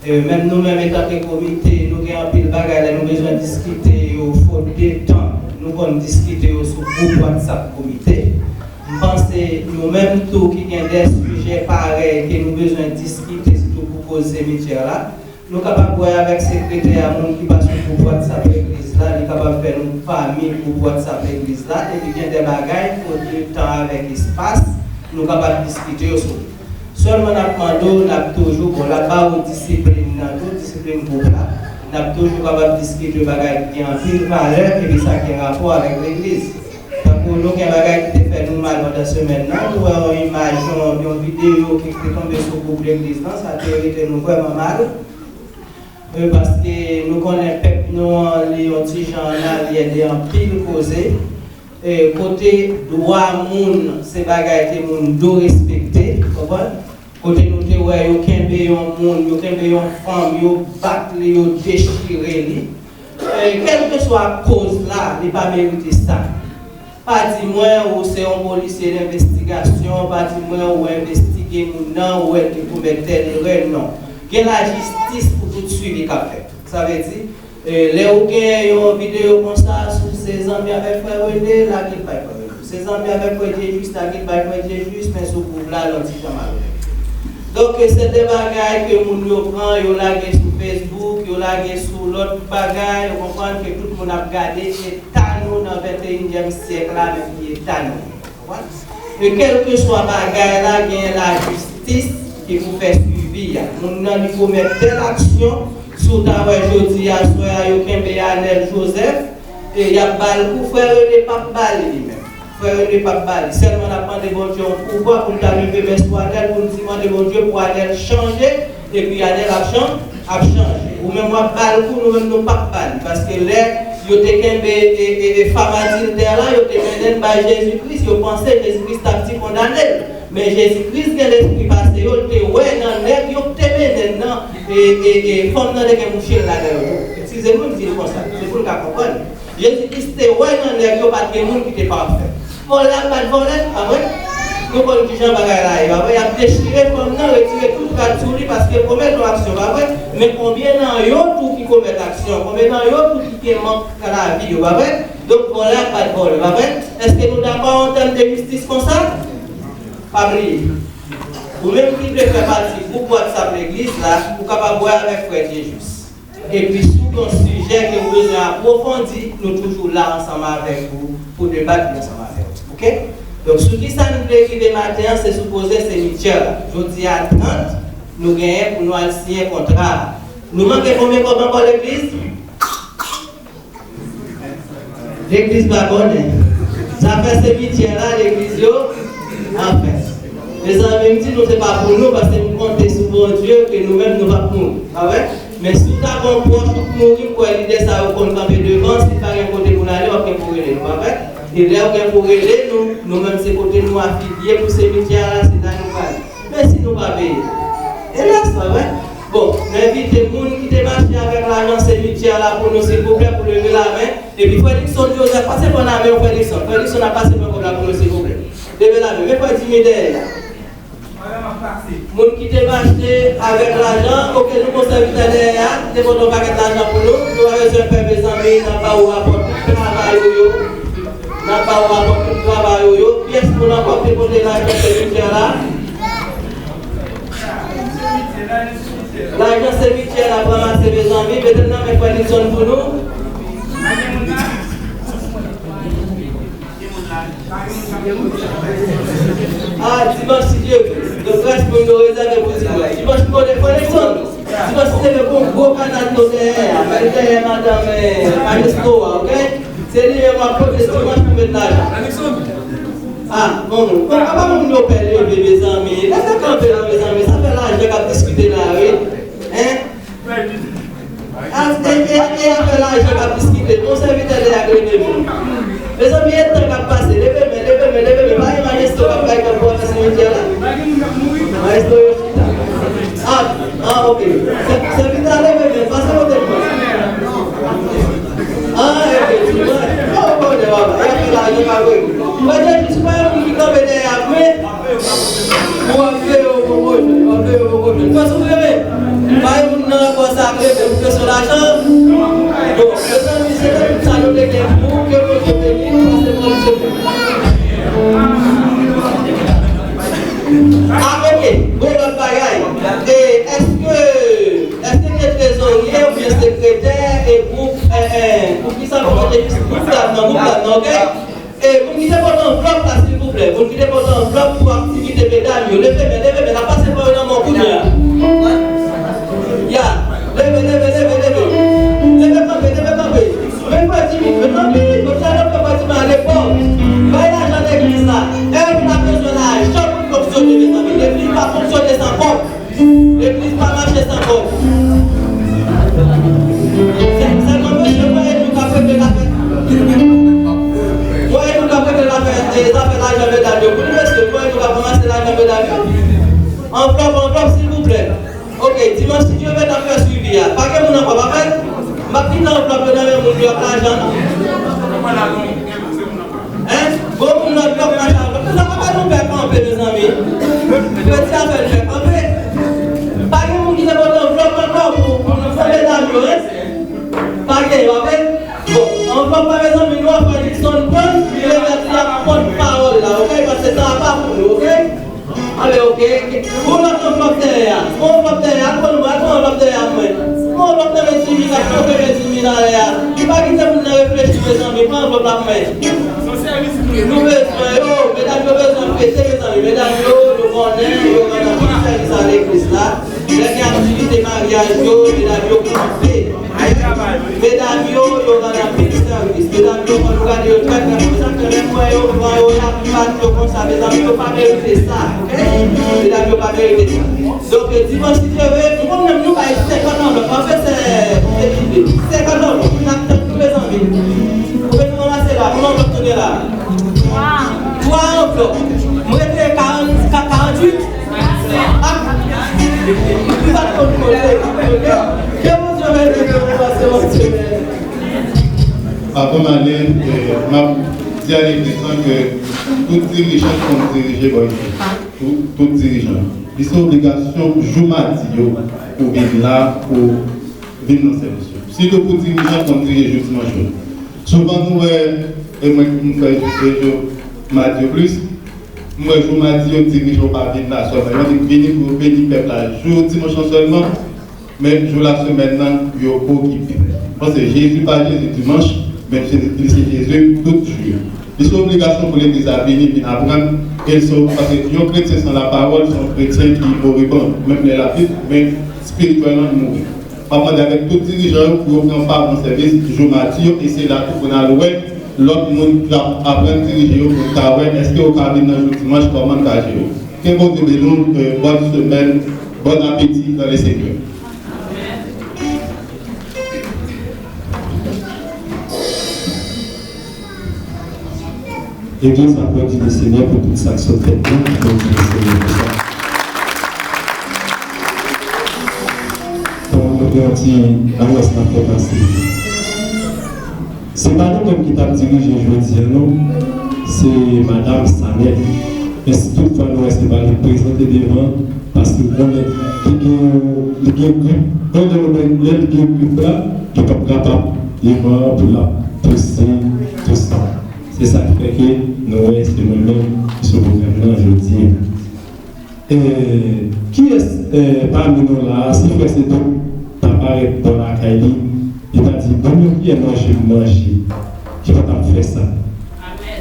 E menm nou menm, etanke komite, nou gen anpil bagay lè nou bezwen diskite yo, fot de tan, nou konn diskite yo sou gwoup WhatsApp komite. M panse nou menm tou ki gen de sijè parèy ke nou bezwen diskite, sitou pou koz simityè la, nou kapab wè avèk sekretè a, moun ki pa sou gwoup WhatsApp legliz la, li kapab fè nou pami gwoup WhatsApp legliz la, epi gen de bagay, fot de tan avèk espas, nou kapab diskite yo sou li. Sèlman n ap mande w, n ap toujou, bon, l ap ba ou disiplin nan tou, disiplin gwoup la. N ap toujou kapab diskite bagay ki gen anpil valè, epi sa ki gen rapò avèk legliz. Tankou nou gen bagay ki te fè nou mal pandan semèn nan, nou wè yon imaj, yon, yon videyo ki te tonbe sou gwoup legliz lan, sa te rete nou vrèman mal. E, paske nou konnen pèp nou an, li yon ti jan an aryè de anpil koze. E, kote dwa moun, se bagay ke moun dwe respekte, konprann? Kote nou te wè yo kenbe yon moun, yo kenbe yon fanm, yo bat li, yo dechire li. E, kèlkeswa koz la, li pa merite sa. Pa di mwen ou se yon polisye denvestigasyon, pa di mwen ou envestige moun nan, ou wè l te komèt tèl erè, non. Gen lajistis pou tout swivi k ap fèt. Sa vle di, e, lè ou gen yon videyo konsa, si w se zanmi avèk frè René, lage l bay frè René. Si w se zanmi avèk frè Djejis, lage l bay frè Djejis, men sou gwoup la, l yon ti jan malonèt. Donk, se de bagay ke moun yo pran, yo lage sou Facebook, yo lage sou lòt bagay, ou konprann ke tout moun ap gade, e ta nou nan venteyinyèm syèk la, men ki eta nou ye, konprann? E kèlkeswa bagay la, gen lajistis ki pou fè swivi a. Moun nan li komèt tèl aksyon, si w ta wè jodi a, swè a, yo kenbe Anèl Joseph, e y ap ba l kou, frè René p ap ba li li menm. Frè René p ap ba li. Sèlman n ap mande Bondye yon pouvwa pou l ta leve men sou Anèl, pou n di mande Bondye pou Anèl chanje, epi Anèl ap chan-, ap chanje. Ou menm w ap ba l kou, nou menm nou p ap ba li. Paske lè yo te kenbe, e, e, e fanm adiltè la, yo te mennen l bay Jezi Kris, yo panse Jezi Kris t ap di kondane l. Men Jezi Kris gen lespri pase yo, l te wè nan nèg yo k te mennen l nan, e, e, e, fanm nan te gen mouche l ladan yo tou. Eskize nou, m di l konsa, se pou n ka konprann. Jezi Kris te wè nan nèg yo pa t gen moun ki te pafè. Vòlè ak pa t vòlè, pa vre? Nou konn kijan bagay la ye, pa vre? Y ap dechire fanm nan, retire tout rad sou li paske l komèt yon aksyon, pa vre? Men konbyen nan yo tou ki komèt aksyon? Konbyen nan yo tou ki gen mank nan lavi yo, pa vre? Donk, vòlè ak pa t vòlè, pa vre? Èske nou dakò an tèm de jistis konsa? Pa bliye, ou menm ki vle fè pati gwoup WhatsApp legliz la, ou kapab wè avèk frè Djejis. Epi si w gen yon sijè ke w bezwen apwofondi, nou toujou la ansanm avèk ou pou debat li ansanm avèk ou. Oke? Donk, sou kisa nou vle rive maten an, se sou koze simityè la. Jodi a trant, nou genyen pou nou al siyen kontra a. Nou manke konbyen kòb ankò legliz? Legliz pa konnen. Zafè simityè la, legliz yo, anfen. Mezanmi, m di nou se pa pou nou, paske m konte sou Bondye ke nou menm nou p ap mouri. Pa vre? Men si w ta gen yon pwòch ou k mouri, m kwè lidè sa yo konn kanpe devan, si l pa gen kote pou l ale, w ap gen pou rele nou, pa vre? E lè w gen pou rele nou, nou menm se kote nou afilye pou simityè a la, se la nou prale. Men si nou pa peye. Elas, pa vre? Bon, m envite moun ki te mache avèk lajan simityè a la pou nou, silvouplè, pou leve lamen. Epi frè Dickson Joseph, pase pran lamen w, frè Dickson. Frè Dickson ap pase pran kòb la pou nou, silvouplè. Leve lamen. Men frè Jimmy dèyè a. Moun ki te mache avèk lajan, oke, nou gon sèvitè dèyè a, ki te pote yon pakèt lajan pou nou. Nou pa bezwen pè, mezanmi, n ap ba ou rapò tout travay ou yo. N ap ba ou rapò tout travay ou yo. Kiyès moun ankò ki te pote lajan sèvitè la? Lajan simityè n ap ranmase, mezanmi, mete l nan men frè Nilson pou nou. Pa gen moun la? Ah, dimanch, si Dye vle. Donk, rès moun yo rezève pou dimanch. Dimanch, nou konnen frè Nèkson. Dimanch, si te gen yon gwo kanal nou dèyè a, men dèyè madanm, eh, Maestro a, oke? Se li menm w ap pote dimanch pou met lajan. Ah, bon, bon, apa moun yo pè leve, mezanmi? Lè sa kanpe la, mezanmi, sa fè lajan k ap diskite la, wi. Hein? A, e, e, e afè lajan k ap diskite. Bon, sèvitè de a k leve menm. Mezanmi, e tan k ap pase. Leve men, leve men, leve men. Pa gen maestro k ap bay kòb pou w nan simetiè la. Maestro yo chita. Ah, ah, ok. Sè, sèvitè a leve men. Pase kote mwen. Ah, ok. Oh, bon, de papa. E afè lajan k ap regle. Mwen te di, si pa yon moun ki kanpe dèyè a vre, w ap veye w poko jwenn, w ap veye w poko jwenn. Fò sou vre, pa gen moun nan rapò sa ak leve pou kesyon lajan. Bon, mezanmi, se te tout sa nou te gen pou ke Bondye beni nou, pase bòn semèn. Ah, ok, gon lòt bagay. E, èske, èske gen trezorye oubyen sekretè e gwoup, eh, eh, pou ki sa pou mete gwoup dam nan, gwoup dam nan, ok? E moun ki te pote anvlòp la, silvouplè. Moun ki te pote anvlòp pou aktivite medam yo. Leve men, leve men, n ap pase fò yo nan men w kounye a. Ya. Leve, leve, leve, leve. Leve kanpe, leve kanpe. Men frè Jimmy, men tanpri, nou sa lòt frè Jimmy ale fò. Bay lajan legliz la. Èv la bezwen lajan pou l fonksyone, mezanmi. Legliz pa fonksyone san kòb. Legliz pa mache san kòb. Sè, sèlman mesye, mwen e nou k ap regle zafè. Mwen e nou k ap regle zafè, e, zafè lajan medam yo. Pou nou mesye, mwen e nou k ap ranmase lajan medam yo. Anvlòp, anvlòp, silvouplè. Ok, dimanch, si Dye vle, n ap fè swivi a. Pa gen moun ankò, pa vre? M ap kite anvlòp yo nan men moun yo ak lajan, non? Hein? Bon, moun nan blòk machin. Sa pa fè nou pè kanpe, mezanmi. Yo di afè l pè kanpe. Pa gen moun ki te pote anvlòp ankò pou, pou nou fè medam yo, hein? Pa gen, pa vre? Bon, anvlòp la, mezanmi, nou a frè Nixon pran, li remèt li a pòt pawòl la, ok? Paske sa a pa pou nou, ok? Anben, ok. Gon lòt anvlòp dèyè a. Gon anvlòp dèyè a. Al pran, al pran anvlòp dèyè a pou mwen. Gon anvlòp nan men Jimmy la. Chofe men Jimmy la dèyè a. Li pa kite moun nan reflechi, mezanmi. Pran anvlòp la pou mwen. Nou bezwen yo. Medam yo bezwen fete, mezanmi. Medam yo, nou konnen, yo rann anpil sèvis a legliz la. Lè gen aktivite maryaj yo, medam yo kanpe. Medam yo, yo rann anpil sèvis. Medam yo, fò nou gade yo trè, trè konsa, ke lè m wè yo, m wè yo, laplipa yo konsa, medam yo pa merite sa, ok? Medam yo pa merite sa. Donk, dimanch, si Dye vle, nou konn menm nou bay senkant anvlòp. Anfen, se, se lide. Senkant anvlòp, n ap tann nou, mezanmi. Ou bezwen ranmase la, konbyen anvlòp nou gen la? Twa. Twa anvlòp. M rete karant, ka-, karanntuit. Avan m ale, eh, m ap di a legliz lan ke tout dirijan konn dirije bò isit. Tout, tout dirijan. Li se obligasyon jou madi yo pou vin la, pou vin nan sèvis yo. Sitou pou dirijan konn dirije jou dimanch yo. Souvan nou wè, e mwen ki m fè jou, jou madi yo plis, m wè jou madi yo dirijan yo pa vin la sèlman. Yo di vini pou yo beni pèp la jou dimanch lan sèlman, men jou lasemèn nan, yo okipe. Paske Jezi pa Jezi dimanch, men Jezi, li se Jezi tout jou. Li se obligasyon pou legliz la vini, vin aprann, e l se, paske yon kretyen san lapawòl se yon kretyen ki moriban, menm lè l ap viv, men espirityèlman li mouri. M ap mande avèk tout dirijan yo pou yo pran pa nan sèvis jou madi yo, e se la tou pou n al wè lòt moun k ap aprann dirije yo, pou n ka wè èske yo ka vin nan jou dimanch, kòman n ka jere yo. Ke Bondye beni w, eh, bòn semèn, bon apeti dans le Seigneur. Legliz ap glorifye Senyè pou tout sa k sot fèt la, ap glorifye Senyè pou sa. Bon, nou gen yon ti anons n ap fè pase. Se pa nou menm ki t ap dirije jodi a, non. Se Madanm Sanèt. Men si toutfwa nou wè se pa li k prezante devan, paske konnen li gen, li gen grip. Konnen lè, lè li gen grip la, li p ap kapab devan pou l ap pouse tou sa. Se sa k fè ke nou wè se mwen menm ki sou pwogram nan jodi a. E, kiyès, e, pami nou la a, si frè Sedo ta parèt bò lakay li, li ta di, "Ban m yon kiyè manje m manje," ki pa t ap fè sa? Amèn.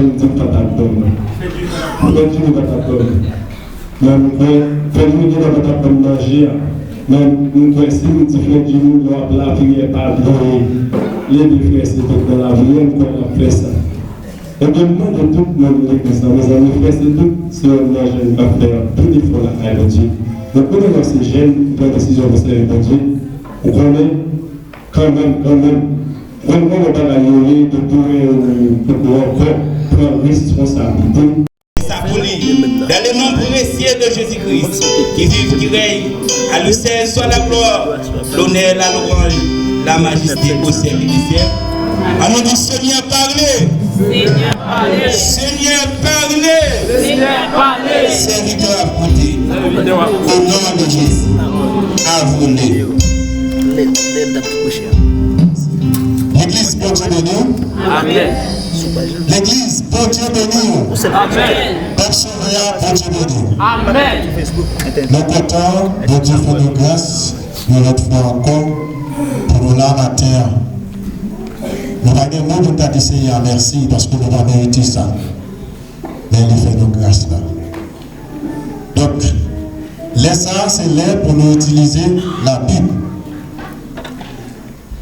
M di m pa t ap dòmi. Frè Jimmy pa t ap dòmi. Men m kwè, frè Jimmy gentan pa t ap ban m manje a. Men m kwè si m di frè Jimmy lè w ap lapriyè pa dòmi, leve frè se tout nan lapriyè, m kwè l ap fè sa. Ebyen, m mande tout moun legliz la, mezanmi, frè se tout se yon nan jèn k ap fè anpil efò lakay Bondye. Donk, nou menm se jèn, nou pran desizyon pou sèvi Bondye. Ou konnen, kanmenm, kanmenm, Grann moman bagay yo ye, doktè ou poko ankò pran responsablite. Sa pou li, dans le nom précieux de Jésus-Christ, qui vit, qui règne, à lui seul soit la gloire, l'honneur, la louange, la majesté au siècle des siècles. An nou di, Seigneur, parle. Seigneur, parle. Seigneur, parle. Sèvitè ap koute. Au nom de Jésus. À vous. Legliz, Bondye beni w. Amèn. Legliz, Bondye beni w. Amèn. Pèp Sovè a, Bondye beni w. Amèn. Nou kontan, Bondye fè nou gras, yon lòt fwa ankò, pou nou la maten an. Nou pa gen mo pou n ta di Senyè a mèsi, paske nou pa merite sa. Men li fè nou gras la. Donk, lè sa a, se lè pou nou itilize Labib.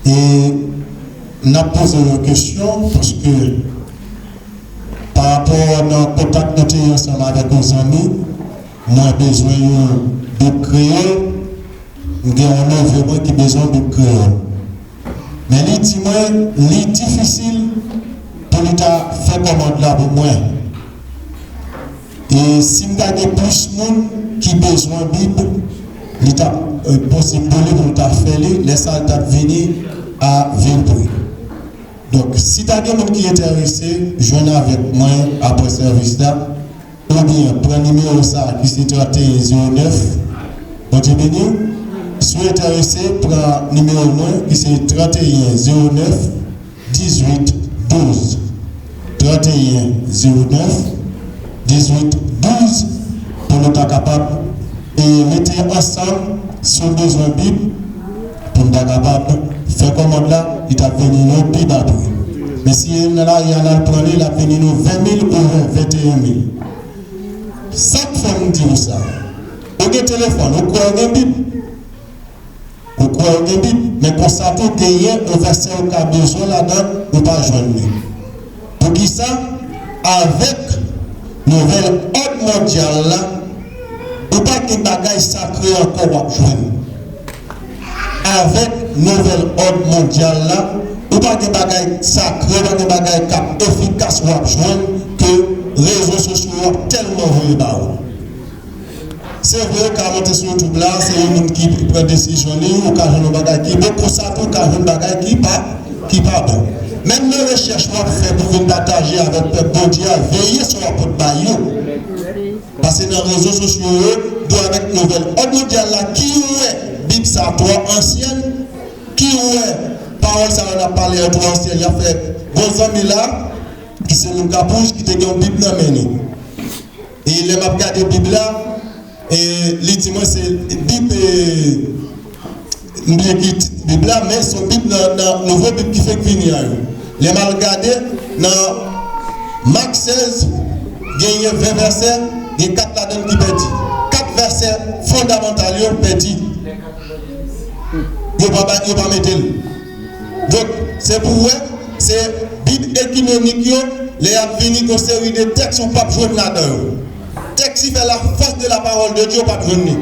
E n ap poze yon kesyon, paske pa rapò nan kontak nou te gen ansanm avèk yon zanmi, mwen bezwen yon Bib kreyòl, m gen yon neve mwen ki bezwen yon Bib kreyòl. Men li di mwen, li difisil pou li ta fè kòmand la pou mwen. E si m ta gen plis moun ki bezwen Bib, li t ap, e, posib pou li pou l ta fè li, lè sa a l t ap vini a Vilpre. Donk, si ta gen moun ki enterese, jwenn avèk mwen apre sèvis la, oubyen pran nimewo sa a ki se trannteyen zewo nèf. Bondye beni w. Si w enterese, pran nimewo mwen ki se trannteyen zewo nèf, dizuit douz, trannteyen zewo nèf, dizuit douz, pou nou ta kapab, e, mete ansanm, si w bezwen Bib, pou n ta kapab fè kòmand la, li t ap vini nou pi apre. Men si e nan lari a n al pran li, l ap vini nou ven mil ou ven, venteyen mil. Sa k fè m di w sa? Ou gen telefòn, ou kwè ou gen Bib? Ou kwè ou gen Bib, men konsa tou genyen yon vèsè ou ka bezwen ladan, ou pa jwenn li. Poukisa? Avèk nouvèl òd mondyal la, ou pa gen bagay sakre ankò w ap jwenn. Avèk nouvèl òd mondyal la, ou pa gen bagay sakre, ou pa gen bagay k ap efikas w ap jwenn ke rezo sosyo yo ap tèlman voye ba ou. Se vre, ou ka monte sou YouTube la, se yon moun ki pran desizyon li, ou ka jwenn yon bagay ki bon, konsa tou ou ka jwenn bagay ki pa, ki pa bon. Menm nan rechèch w ap fè pou vin pataje avèk pèp Bondye a, veye sa w ap pot bay yo. Paske nan rezo sosyo yo, dwe avèk nouvèl òd mondyal la, ki wè Bib sa twò ansyèn, ki wè pawòl sa yo n ap pale yo twò ansyèn, y ap fè bon zanmi la, ki se moun Kapouj, ki te gen yon Bib nan men li. E lè m ap gade Bib la, e li di mwen se Bib, e, m bliye ki tit Bib la, men se yon Bib nan, nan nouvo Bib ki fenk vini a yo. Lè m al gade nan Mak sèz, genyen ven vèsè, gen kat ladan l ki pèdi. Kat vèsè fondamantal yo pèdi. Yo pa ba, yo pa mete l. Donk, se pou w wè, se Bib ekimènik yo, lè y ap vini, gen yon seri de tèks ou p ap jwenn ladan yo. Tèks ki fè la fòs de la pawòl de Dye, ou p ap jwenn li.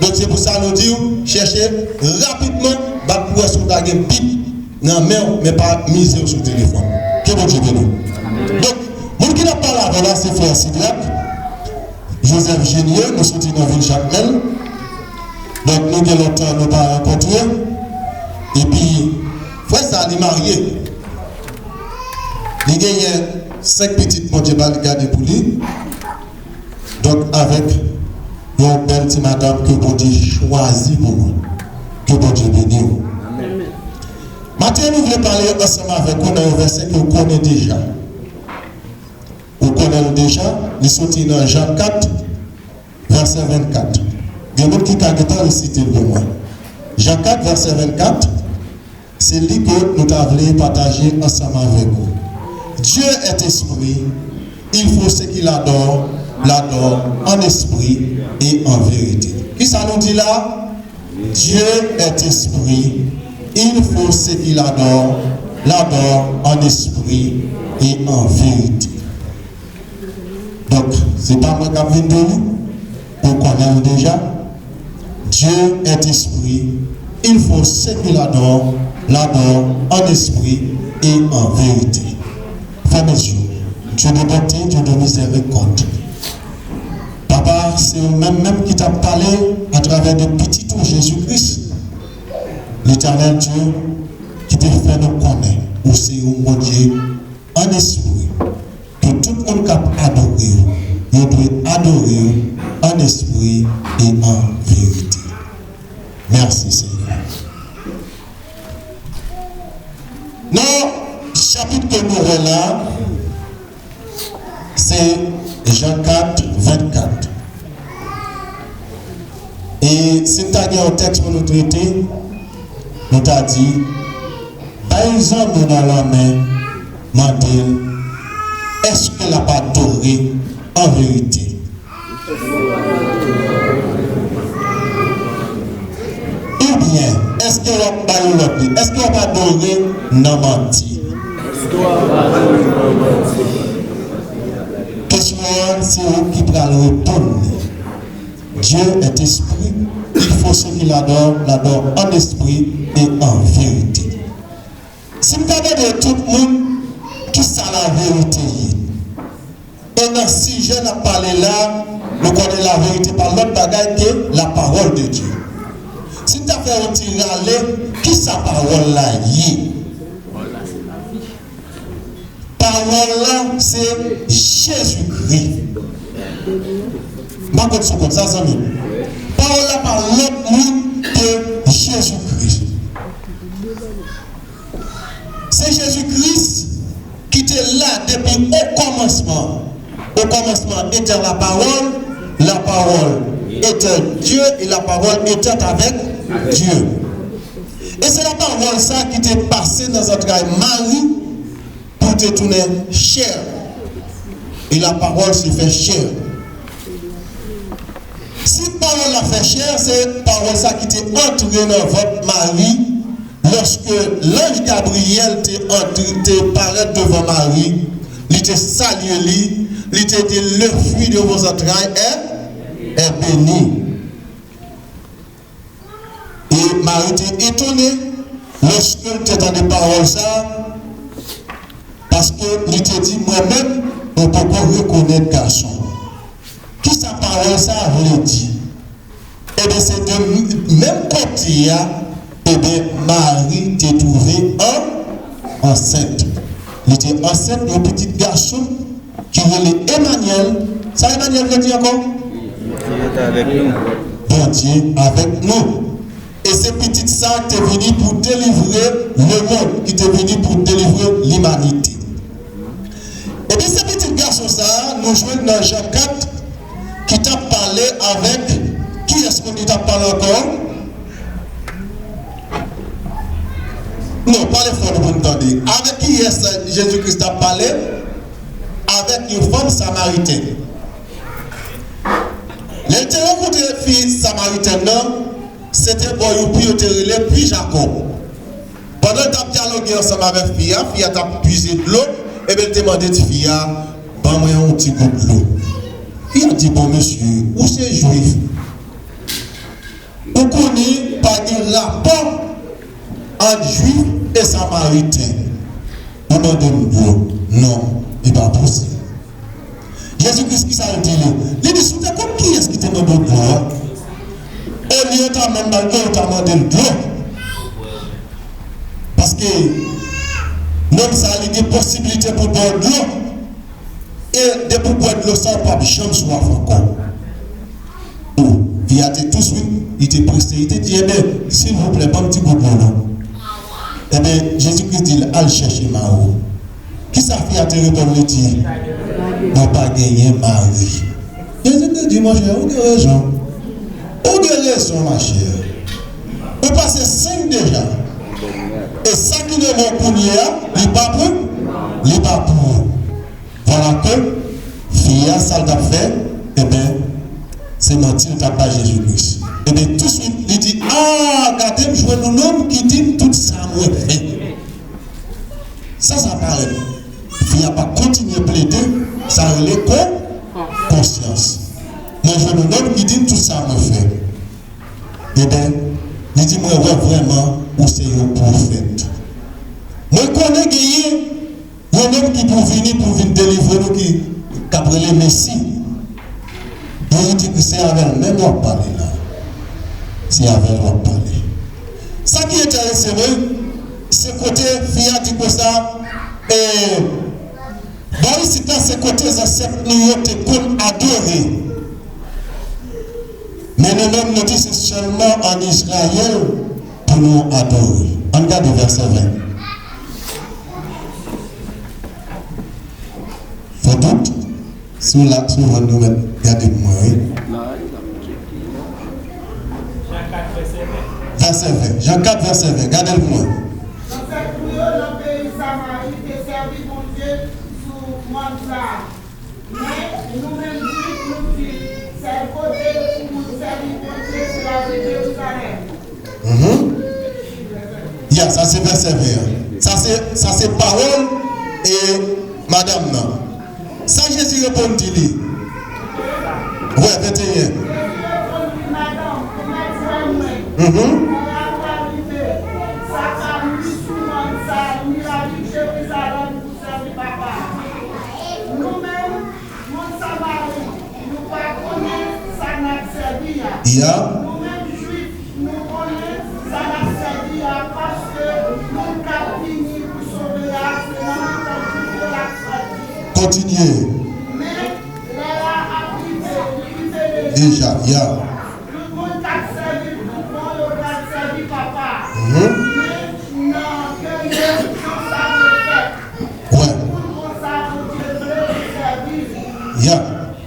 Donk, se pou sa nou di w, chèche rapidman, bat pou wè si w ta gen Bib nan men w, men pa mize w sou telefòn. Ke Bondye beni w. Donk, moun ki t ap pale avè w la, se frè Sidrak Joseph Genier, nou soti nan vil Jakmèl. Donk, nou gen lontan nou pa rankontre. Epi, frè sa, li marye. Li genyen senk pitit Bondye ba li gade pou li. Donk, avèk yon bèl ti madanm ke Bondye chwazi pou mwen. Ke Bondye beni w. Maten, nou vle pale ansanm avèk ou nan yon vèsè ke w konnen deja. Ou konnen l deja, li soti nan Jan kat, vèsè vennkat. Gen moun ki ka gentan resite l pou mwen. Jan kat, vèsè vennkat, se li ke nou ta vle pataje ansanm avèk ou. Dieu est esprit, il faut ceux qui l'adorent, l'adorent en esprit et en vérité. Kisa nou di la? Dieu est esprit, il faut ceux qui l'adorent, l'adorent en esprit et en vérité. Donk, se pa mwen k ap vin di w, ou konnen l deja. Dieu est esprit, il faut ceux qui l'adorent, l'adorent en esprit et en vérité. Fèmen zye w. Dieu de bonté, Dieu de miséricorde. Papa, se ou menm menm ki t ap pale atravè de pitit ou Jezi Kris. Letènèl Dye ki te fè nou konnen ou se yon Bondye an espri, ke tout moun k ap adore w, yo dwe adore w an espri e an verite. Mèsi, Senyè. Nan chapit ke nou wè la, se Jan kat, vennkat. E si n ta gen yon tèks pou nou trete, nou ta di, bay zanmi w nan lanmen, mande l, èske l ap adore an verite? Oubyen, èske w ap bay yon lòt li? Èske w ap adore nan manti? Kesyon an, se ou ki pral reponn li. Dieu est esprit, il faut ceux qui l'adorent, l'adorent en esprit et en vérité. Si m ta mande tout moun, kisa laverite ye? E nan sijè n ap pale la, nou konnen laverite pa lòt bagay ke la parole de Dieu. Si n ta fè yon ti rale, kisa pawòl la ye? Pawòl la, se Jezikri. M pa konn si w konn sa, zanmi m. Pawòl la pa lòt moun ke Jezikri. Se Jezi Kris ki te la depi okòmansman. Au commencement était la parole, la parole était Dieu et la parole était avec Dieu. E se lapawòl sa ki te pase nan zantray Mari pou te tounen chè. Et la parole se fait chair. Si pawòl la fè chè, se pawòl sa ki te antre nan vant Mari, lòske lanj Gabriyèl te antre, te parèt devan Mari, li te salye li, li te di, le fruit de vos entrailles est, est béni. E Mari te etone lòske l te tande pawòl sa a, paske li te di, mwen menm, mwen poko rekonèt gason. Kisa pawòl sa a vle di? Ebyen, se de m-, menm kote a, ebyen, Mari te twouve an-, ansent. Li te ansent yon pitit gason ki rele Emanyèl. Sa Emanyèl vle di ankò? Bondye avèk nou. Bondye avèk nou. E se pitit sa ki te vini pou delivre lemonn, ki te vini pou delivre limanite. Ebyen, se pitit gason sa a, nou jwenn nan Jan kat, ki t ap pale avèk, kiyès moun li t ap pale ankò? Non, pale fò nou pou n tande. Avèk kiyès Jezi Kris t ap pale? Avèk yon fanm samaritèn. Lè l te rankontre fi samaritèn nan, se te bò yon pi yo te rele pi Jakòb. Pandan l t ap dyaloge ansanm avèk fi a, fi a t ap pwize dlo, ebyen, l te mande ti fi a, ban mwen yon ti gout dlo. Fi a di, bon, mesye, ou se Jwif. Ou konnen pa gen rapò ant Jwif e Samariten. Ou mande m dlo. Non, li pa posib. Jezi Kris, kisa l di li? Li di, si w te konn kiyès ki te mande w dlo a, olye w ta menm ba l dlo, ou ta mande l dlo. Paske nonm sa a, li gen posibilite pou l ba w dlo. E depi w bwè dlo sa, w p ap janm swaf ankò. O, fi a te tou swit, li te prese, li te di, ebyen, silvouplè, ban m ti gout dlo non. Ebyen, Jezi Kris di l, al chèche mari w. Kisa fi a te reponn li di? Mwen pa genyen mari. Jezi te di, monchè, ou gen rezon. Ou gen rezon, machè. Ou pase senk deja. E sa ki nan men w kounye a, li pa pou Li pa pou ou. Vwala ke fi a, sa l t ap fè, ebyen, se manti l t ap bay Jezi Kris. Ebyen, touswit, li di, a, gade, m jwenn yon nonm ki di m tout sa mwen fè. Sa, sa parèt. Fi a pa kontinye plede, sa rele kon, konsyans. Mwen jwenn yon nonm ki di m tout sa mwen fè. Ebyen, li di, mwen wè vrèman ou se yon pwofèt. Mwen konnen genyen yon nonm ki pou vini pou vin delivre nou, ki, k ap rele Mesi. Epi li di, se avè l menm w ap pale la. Se avè l w ap pale. Sa ki enterese mwen, se kote fi a di konsa, e, bò isit la, se kote zansèt nou yo te konn adore. Men nou menm, nou di se sèlman ann Izrayèl pou nou adore. Ann gade vèsè ven. Fò tout, si w la, si w jwenn nou mèt gade pou mwen, wi. Vèsè ven. Jan kat, vèsè ven. Gade l pou mwen. Zansèt nou yo nan peyi Samari te sèvi Bondye sou mòn sa a. Men, nou menm Jwif, nou di, sèl kote pou moun sèvi Bondye, se lavil Jerizalèm. Mhm. Ya, sa se vèsè ven an. Sa se, sa se pawòl, e, madanm nan. Sa Jezi reponn di li? Wè, venteyen. Jezi reponn li, madanm, ou mèt wè mwen. Mhm. Mwen a pral rive, sa pa ni sou mòn sa, ni lavil Jerizalèm pou sèvi Papa. Nou menm, moun Samari, nou pa konnen sa n ap sèvi a. Ya. Nou menm Jwif, nou konnen sa n ap sèvi a, paske moun k ap vini pou sove a, se nan mitan Jwif yo l ap sòti. Kontinye. Men, lè a ap rive, li rive deja. Deja, ya. Tout moun k ap sèvi l tout bon, yo pral sèvi Papa a. Mhm. Men nan kè yo, tout sa dwe fèt. Wè. Tout moun konsa Bondye vle pou sèvi l. Ya.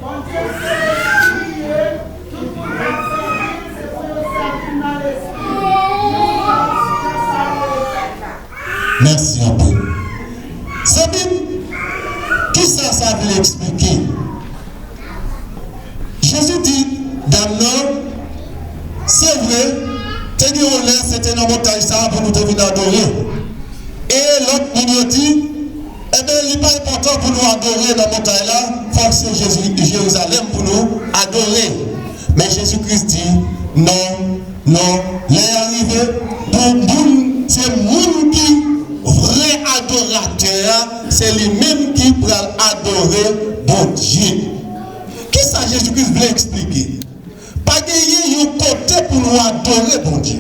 Bondye se lespri li ye, tout moun k ap sèvi l, se pou yo sèvi l nan lespri. Tout moun konsa dwe fèt la. Mèsi anpil. Zanmi m, kisa sa vle eksplike? Jezi di dam nan, se vre, te gen yon lè se te nan montay sa a pou nou te vin adore. E lòt moun yo di, ebyen, li pa enpòtan pou nou adore nan montay la, fòk se Jezi, Jerizalèm pou nou adore. Men Jezi Kris di, non, non, lè a rive pou moun, se moun ki vrè adoratè a, se li menm ki pral adore Bondye. Kisa Jezi Kris vle eksplike? Pa genyen yon kote pou nou adore Bondye.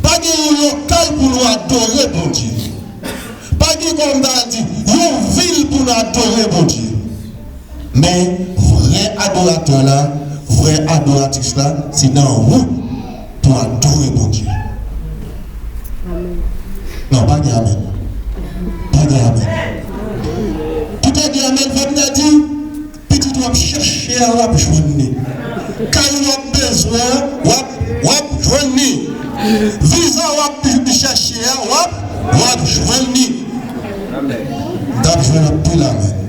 Pa gen yon lokal pou nou adore Bondye. Pa gen, kòm m ta di, yon vil pou nou adore Bondye. Men, vrè adoratè la, vrè adoratris la, se nan ou pou adore Bondye. Amèn. Non, pa gen amèn. Pa gen amèn. Tout moun di amèn, fò m ta di, pitit w ap chèche a, w ap jwenn li. Kay w ap bezwen an, w ap, w ap jwenn li. Viza w ap chèche a, w ap, w ap jwenn li. M t ap jwenn anpil amèn.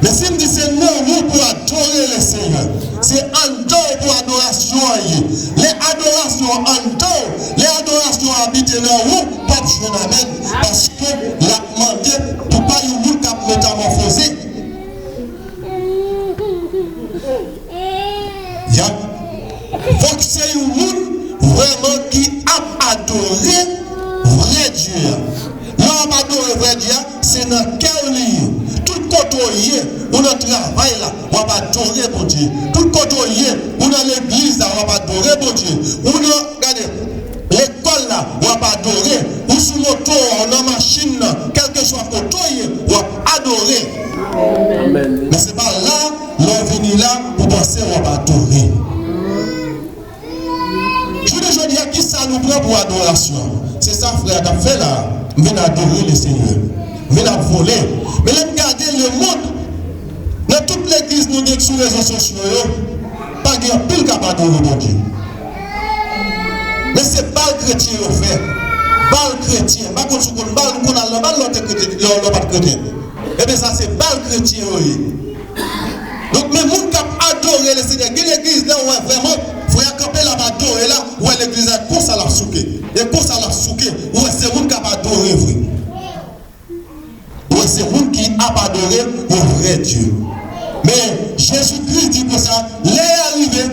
Men si m di se nan ou pou adore Lesenyè, se anndan w pou adorasyon an ye. Lè adorasyon an anndan w, lè adorasyon an abite nan ou, w ap jwenn amèn, paske l ap mande pou pa yon moun k ap metamòfoze. Ya. Fòk se yon moun vrèman ki ap adore vrè Dye a. Lè w ap adore vrè Dye a, se nan kè w li ye. Tout kote w ye, ou nan travay la, w ap adore Bondye. Tout kote w ye, ou nan legliz la, w ap adore Bondye. Ou nan, gade, lekòl la, w ap adore. Ou sou moto a, ou nan machin nan, kèlkeswa kote w ye, w ap adore. Amèn. Men se pa la, lè w vini la, ou panse w ap adore. Jounen jodi a, kisa nou pran pou adorasyon? Se sa frè a t ap fè la. M vin adore Lesenyè. M vin ap vole. Men lè m gade lemonn, nan tout legliz nou gen sou rezo sosyo yo, pa gen anpil k ap adore Bondye. Men se bal kretyen yo fè. Bal kretyen. M pa konn si w konn bal, ou konn al nan bal lè w te kretyen, lè w, lè w Kretyen. Ebyen, sa se bal kretyen yo ye. Donk, men moun k ap adore Lesenyè, gen legliz, lè w wè vrèman, frè a kanpe la, ap adore la, ou wè legliz la, konsa l ap souke. E konsa l ap souke, ou wè se moun k ap adore vre. Ou wè se moun ki ap adore yon vrè Dye. Men, Jezikri di konsa, lè a rive,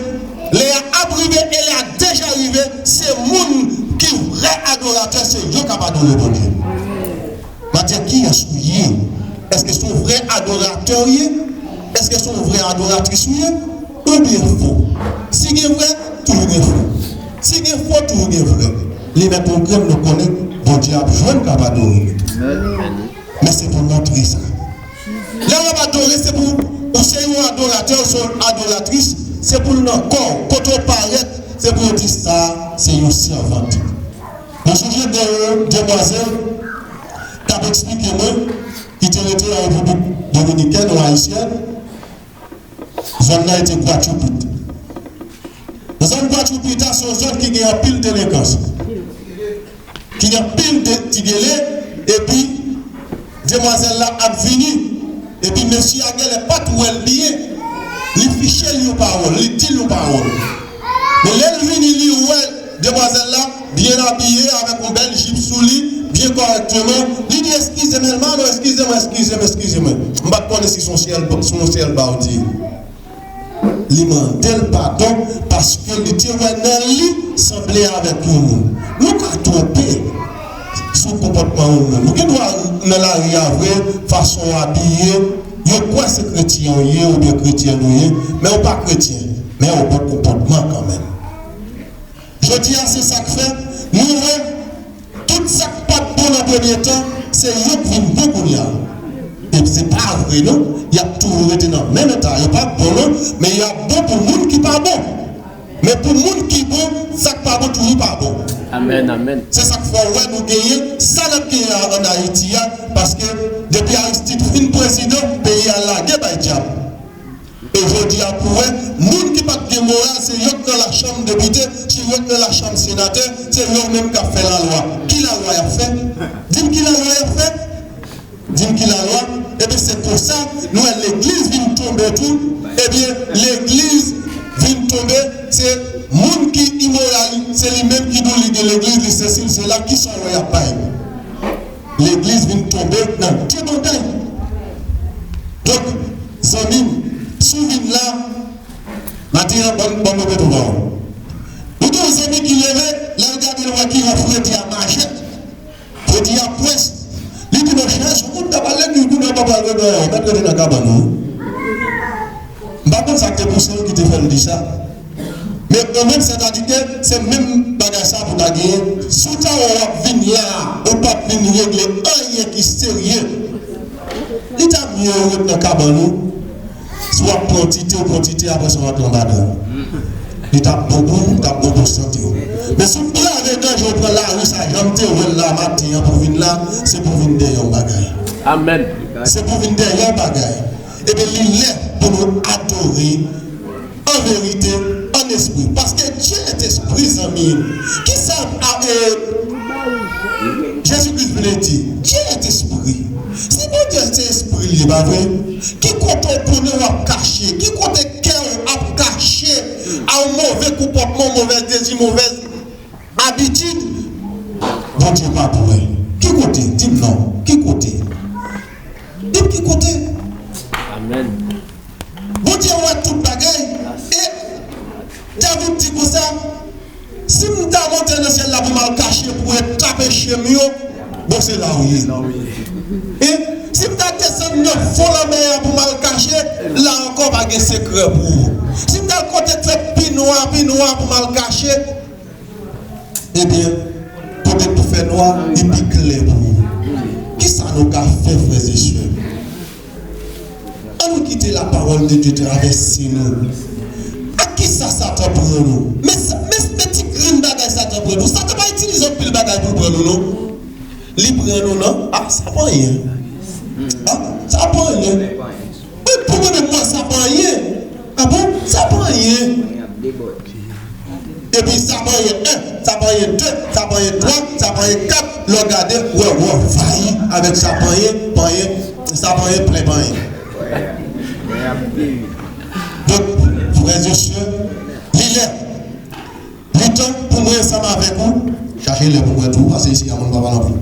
lè a ap rive e lè a deja rive, se moun ki vrè adoratè, se yo k ap adore Bondye. Matye, kiyès ou ye? Èske se yon vrè adoratè ou ye? Èske se yon vrè adoratris ou ye? Oubyen fo? Si gen vrè, toujou gen fo. Si gen fo, toujou gen vrè. Li mèt yon grenn, nou konnen Bondye ap jwenn k ap adore li. Men se pou montre sa. Lè w ap adore, se pou ou se yon adoratè, ou se yon adoratris, se pou l nan kò w, kote w parèt, se pou yo di sa, se yon sèvant. Mwen sonje de yon demwazèl k ap eksplike mwen, ki te rete an Repiblik Dominikèn, yon ayisyèn, zòn nan rete Gwadyoupit. Nan zòn Gwadyoupit la, se yon zòn ki gen anpil delenkans, ki gen anpil de ti gele, epi demwazèl la ap vini, epi mesye a genlè pa t wè l byen, li fiche l yon pawòl, li di l yon pawòl. Men lè l vini, li wè demwazèl la byen abiye, avèk yon bèl jip sou li, byen kòrèkteman, li di, "Eskize m, èlmano, eskize mwen, eskize m, eskize mwen. M pa t konnen si se yon sèl, se yon sèl ba w di." Li mande l padon paske li te wè nan li sanble avèk yon moun. Nou ka twonpe sou konpòtman yon moun. Ou gen dwa nan lari a vre, fason w abiye, yo kwè se kretyen w ye oubyen kretyèn ou ye, men ou pa kretyen, men ou gen konpòtman kanmenm. Jodi a, se sa k fè nou wè tout sa k pa t bon nan premye tan, se yo k vin bon kounye a. E se pa vre non, y ap toujou rete nan menm eta. Yo p ap bon non, men y ap bon pou moun ki pa bon. Men pou moun ki bon, sa k pa bon toujou pa bon. Amèn, amèn. Se sa k fè w wè nou genyen sa n ap genyen an Ayiti a, paske depi Aristide fin prezidan, peyi a lage bay dyab. E jodi a, pou wè, moun ki pa t gen moral, se yo k nan lachanm depite, se yo k nan lachanm senatè, se yo menm k ap fè lalwa. Ki lalwa y ap fè? Di m ki lalwa y ap fè? Di m ki lalwa? Ebyen, se konsa, nou wè legliz vin tonbe tou. Ebyen, legliz vin tonbe, se moun ki imoral, se li menm ki di w li gen legliz, li sesi, li sela, kisa w wè y ap bay? Legliz vin tonbe nan debandad. Donk, zanmi m, si w vin la, maten an, ban, ban mwen mete w. Nou gen yon zanmi ki leve, lè l gade, l wè ki jan fredi a mache, fredi a pwès. Li di, "Monchè, si w konn ta pral legliz, kounye a w pa pral rete deyò, w mèt rete nan kabann ou." M pa konn sa k te pouse l ki te fè l di sa. Men kanmenm, sètadi ke se menm bagay sa pou ta genyen. Si w ta wè w ap vin la a, ou p ap vin regle anyen ki serye, li ta mye ou ret nan kabann ou. Si w ap pran ti te, ou pran ti te, apre sa w antre anba dra. Li t ap bon pou ou, li t ap bon pou sante w. Men si w brave danje, ou pran lari sa, jan m te wè l la maten an pou vin la, se pou vin dèyè yon bagay. Amèn. Se pou vin dèyè yon bagay. Ebyen, li lè pou nou adore an verite, an espri. Paske Dye est esprit, zanmi. Kisa a, e, Jezikri vle di? Dye est esprit. Si Bondye se espri l ye, pa vre? Ki kote w konnen w ap kache? Ki kote kè w ap kache a yon move konpòtman, move dezi, move abitid? Bondye pa pou wè. Ki kote? Di m non. Ki kote? Di m ki kote? Amèn. Bondye wè tout bagay. E David di konsa, "Si m ta monte nan syèl la pou m al kache pou eta peche m yo, bon, se la ou ye. E si m ta desann nan fon lanmè a pou m al kache, la ankò pa gen sekrè pou ou. Si m ta al kote k fè pi nwa, pi nwa pou m al kache, ebyen, kote k fè nwa, li pi klè pou ou." Kisa nou ka fè, frè e sè? Ann kite lapawòl de Dye travèse nou. Ak kisa Satan pran nou? Men sa, men, men ti grenn bagay Satan pran nou. Satan pa itilize anpil bagay pou l pran nou, non. Li pran nou, non. Ah, sa pa anyen. Ah, sa pa anyen. Wi, pou mwen menm, mwen, sa pa anyen. Ah bon? Sa pa anyen. Mwen ap debòde. Epi sa panyen en, sa panyen de, sa panyen twa, sa panyen kat, lè w gade, w wè w anvayi avèk sa panyen, panyen, sa panyen plen panyen. Donk, frè e sè, li lè, li tan pou mwen ansanm avèk ou, chache lè pou mwen tou, paske isi a moun pa pale anpil.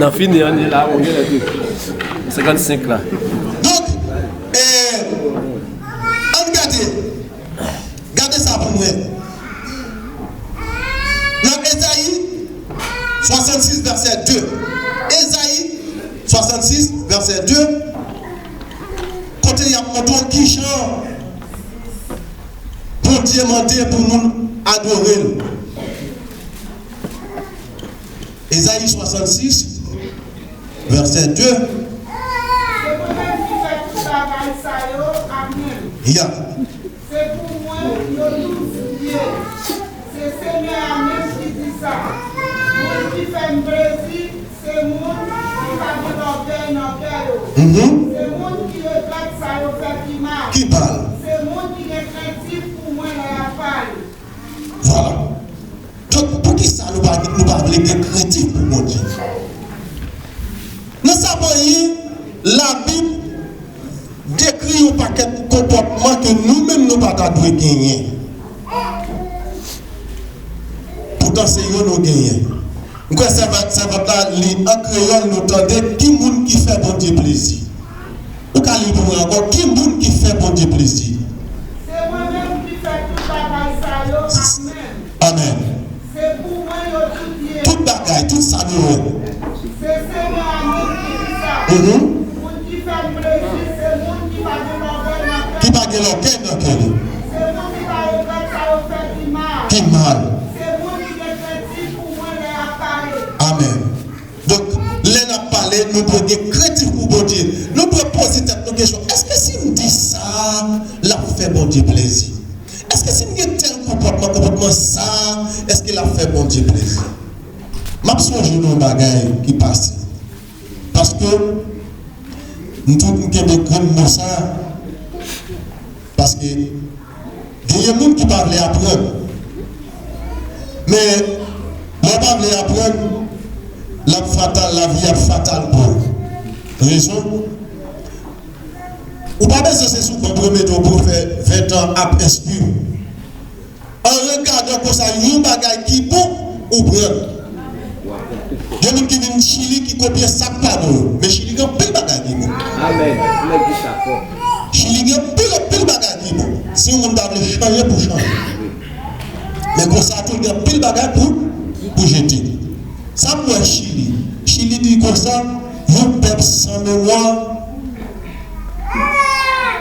Nan fini an, li la, ou gen lè tou. Senkannsenk la. Donk, e, ann gade, gade sa pou mwen. Nan Ezayi swasannsis, vèsè de. Ezayi swasannsis, vèsè de. Kote y ap montre w kijan Bondye mande pou moun adore l. Ezayi swasannsis, vèsè de. Se mwen menm ki fè tout bagay sa yo, amèn. Ya. Se pou mwen yo tout ye. Se Senyè a menm ki di sa. Moun ki fè m plezi, se moun ki pa gen lògèy nan kè yo. Mhm. Se moun ki regrèt sa yo fè ki mal. Ki mal. Se moun ki gen krentif pou mwen lè y ap pale. Vwala. Donk, poukisa nou pa, nou pa vle gen krentif pou Bondye? Nan sa mannyè, Labib dekri yon pakèt konpòtman ke nou menm nou pa ta dwe genyen. Poutan se yo nou genyen. M kwè sèvant, sèvant la li an kreyòl, nou tande ki moun ki fè Bondye plezi. Ou ka li l pou mwen ankò, ki moun ki fè Bondye plezi? Se mwen menm ki fè tout bagay sa yo, amèn. Amèn. Se pou mwen yo tout ye. Tout bagay, tout sa nou ye. Se Senyè a menm ki di sa. Mhm. Moun ki fè m plezi, se moun ki pa gen lògèy nan kè li. Ki pa gen lògèy nan kè li. Se moun ki pa regrèt sa yo fè ki mal. Ki mal. Se moun ki gen krentif pou mwen lè y ap pale. Amèn. Donk, lè n ap pale, nou dwe gen krentif pou Bondye. Nou dwe poze tèt nou kesyon, èske si m di sa, l ap fè Bondye plezi? Èske si m gen tèl konpòtman, konpòtman sa, èske l ap fè Bondye plezi? M ap sonje nan yon bagay ki pase. Paske m tou, m kenbe grenn mo sa. Paske genyen moun ki pa vle aprann. Men, lè w pa vle aprann, l ap fatal, lavi ap fatal pou ou. Rezon? Ou pa bezwen se sou kont ou mete w pou w fè ventan ap enskri w. An regadan konsa yon bagay ki bon, ou pran l. Gen moun ki vin Chili ki kopye sa k pa bon yo. Men Chili gen anpil bagay ki bon. Amèn. Ou mèt di sa fò. Chili gen anpil, anpil bagay ki bon. Si yon moun ta vle chanje pou chanje. Men konsa tou, gen anpil bagay pou, pou jete. Sa m wè Chili. Chili di konsa, yon pèp san memwa.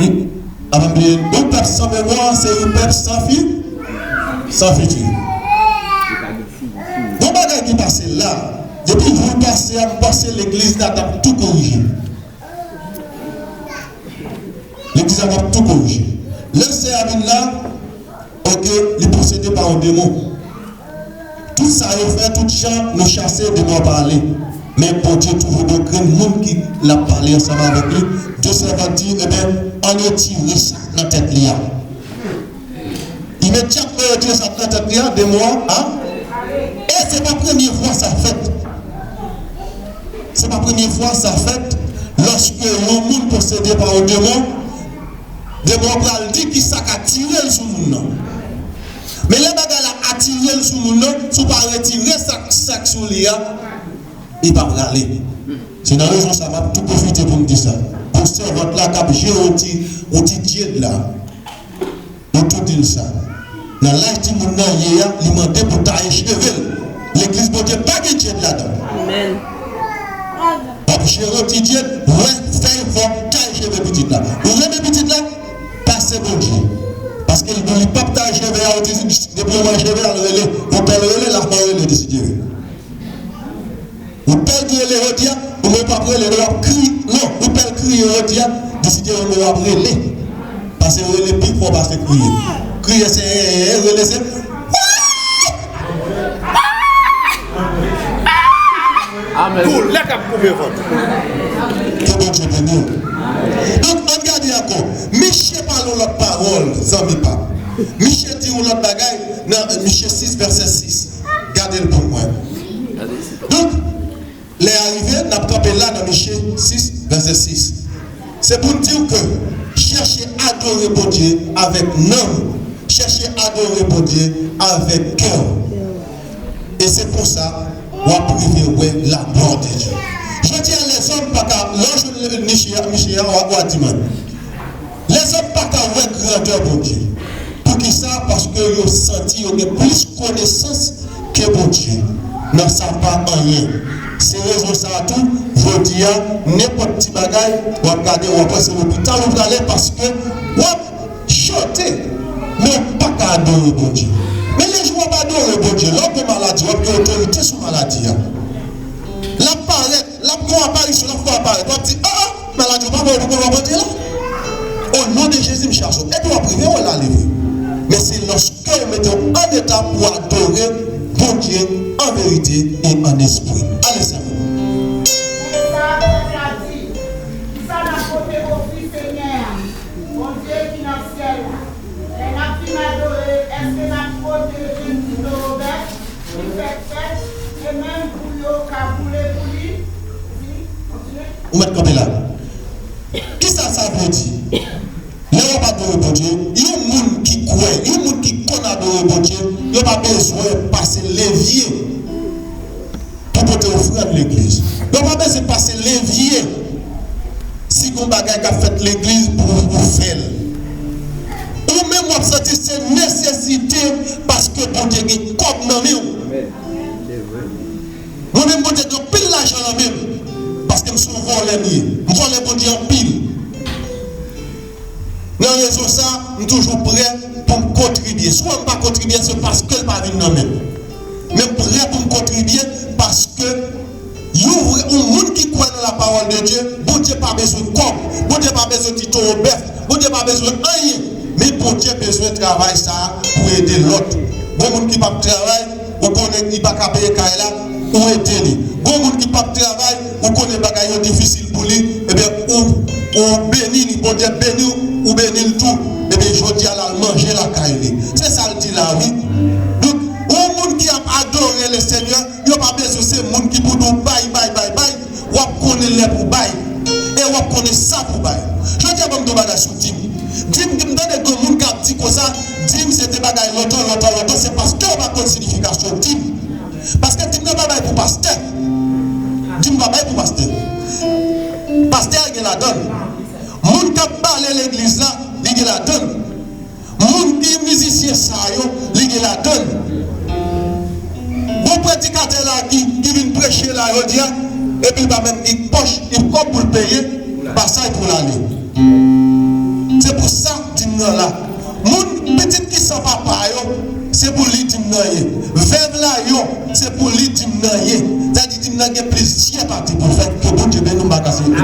Yon pèp san memwa, se yon pèp san fi, san fiti. Gon bagay ki pase la, depi jou pase a, m panse legliz la t ap tou korije. Legliz la t ap tou korije. Lè sè a vin la, oke, li posede pa yon demon. Tout sa yo fè, tout jan nou chase, demon an pa ale. Men Bondye toujou gen grenn moun ki l ap pale ansanm avèk li. De sèvant di, ebyen, ann retire sa k nan tèt li a. Imedyatman yo retire sa k nan tèt li a, demon an, a? E se pa premye fwa sa fèt. Se pa premye fwa sa fèt lòske yon moun posede pa yon demon. Demon an pral di ki sa k atire l sou moun nan. Men lè bagay la atire l sou moun nan, si w pa retire sa, sa k sou li a, li pa prale. Se nan rezon sa m ap tou pwofite pou m di sa. Pou sèvant la k ap jere yon ti, yon ti djed la. Yo tou di l sa. Nan laj timoun nan ye a, li mande pou taye cheve l. Legliz Bondye pa gen djed ladan l. Amèn. W ap jere yon ti djed, wè, fè efò, taye cheve pitit la. Ou renmen pitit la, pase Bondye. Paske l di w li p ap taye cheve a, ou di, depi w wè cheve a, l rele. Ou pè l rele, l ap rele, di si Dye vle. Ou pè l rele jodi a, ou menm w ap rele, men w ap kriye. Non, ou pè l kriye jodi a, di si Dye vle, men w ap rele. Paske rele pi fò pase kriye. Kriye se, rele se. Amèn. Doulè k ap koupe vant. Ke Bondye beni w. Donk, ann gade ankò. Miche pale yon lòt pawòl, zanmi pa m. Miche di yon lòt bagay. Nan Miche sis, vèsè sis. Gade l pou mwen. Donk, lè a rive, n ap kanpe la nan Miche sis, vèsè sis. Se pou n di w ke chèche adore Bondye avèk nanm ou. Chèche adore Bondye avèk kè w. E se konsa, w ap rive wè laglwa de Dye. Jodi a, lèzòm pa ka, lè w jwenn Miche a, Miche a, w a, w a di mwen. Lèzòm pa ka wè grandè Bondye. Poukisa? Paske yo santi yo gen plis konesans ke Bondye. Nan sa pa anyen. Se rezon sa a tou, jodi a, nenpòt ti bagay, w ap gade, w ap wè se lopital ou prale paske w ap chante, men w pa ka adore Bondye. Men lè jou w ap adore Bondye, lè w gen maladi, w ap gen otorite sou maladi a. L ap parèt, l ap gen yon aparisyon, l ap fè w aparèt. W ap di, ah, ah, maladi w pa bon, ou poko wè Bondye la. O non de Jezi, m chache w. Epi w ap rive wè l ale vre. Men se lòske w mete w an eta pou w adore Bondye an verite e an espri. Ale, sè mwen. Sa pèp la di, kisa n ap pote ofri Senyè a, Bondye ki nan syèl la? Lè n ap vin adore, èske n ap pote jèn ti towo bèf ki fèk fèt, e menm pou yo ka boule pou li? Di, kontinye. Ou mèt kanpe la. Kisa sa vle di? Lè w ap adore Bondye, yon moun ki kwè, yon moun ki konn adore Bondye, yo pa bezwen pase levye pou pote ofrann legliz. Yo pa bezwen pase levye si gon bagay k ap fèt legliz pou ou fè l. Ou menm w ap santi se nesesite paske Bondye gen kòb nan men w. Mwen menm Bondye gen anpil lajan nan men m paske m se yon vòlè m ye. M vòlè Bondye anpil. Nan rezon sa, m toujou prè pou m kontribye. Swa m pa kontribye, se paske l pa vin nan men m. Men m prè pou m kontribye paske yon vrè, yon moun ki kwè nan la parole de Dieu, Bondye pa bezwen kòb, Bondye pa bezwen ti towo bèf, Bondye pa bezwen anyen. Men Bondye bezwen travay sa a pou ede lòt. Gon moun ki p ap travay, ou konnen li pa ka peye kay la, ou ede li. Gon moun ki p ap travay, ou konnen bagay yo difisil pou li, ebyen, ou, ou beni li, Bondye beni w, ou beni l tou. Ebyen, jodi a, l al manje lakay li. Se sa l di la, wi. Donk, yon moun ki ap adore le Seigneur, yo pa bezwen se moun ki pou di w bay, bay, bay, bay. W ap konnen lè pou bay. E w ap konnen sa pou bay. Jodi a, ban m di w bagay sou dim. Dim, m tande granmoun k ap di konsa, dim se te bagay lontan, lontan, lontan, se paske yo pa konn siyifikasyon dim. Paske dim nan pa bay pou pastè. Dim pa bay pou pastè. Pastè a gen ladan l. Moun k ap bale legliz la, li gen ladan l. Moun ki mizisyen sa yo, li gen ladan l. Gon predikatè la ki, ki vin preche la jodi a, epi l pa menm gen pòch, gen kòb pou l peye pasaj pou l ale. Se pou sa dim nan la. Moun pitit ki san papa yo, se pou li dim nan ye. Vèv la yo, se pou li dim nan ye. Sa di dim nan gen plizyè pati pou l fè. Ke Bondye beni w, m pa ka fini.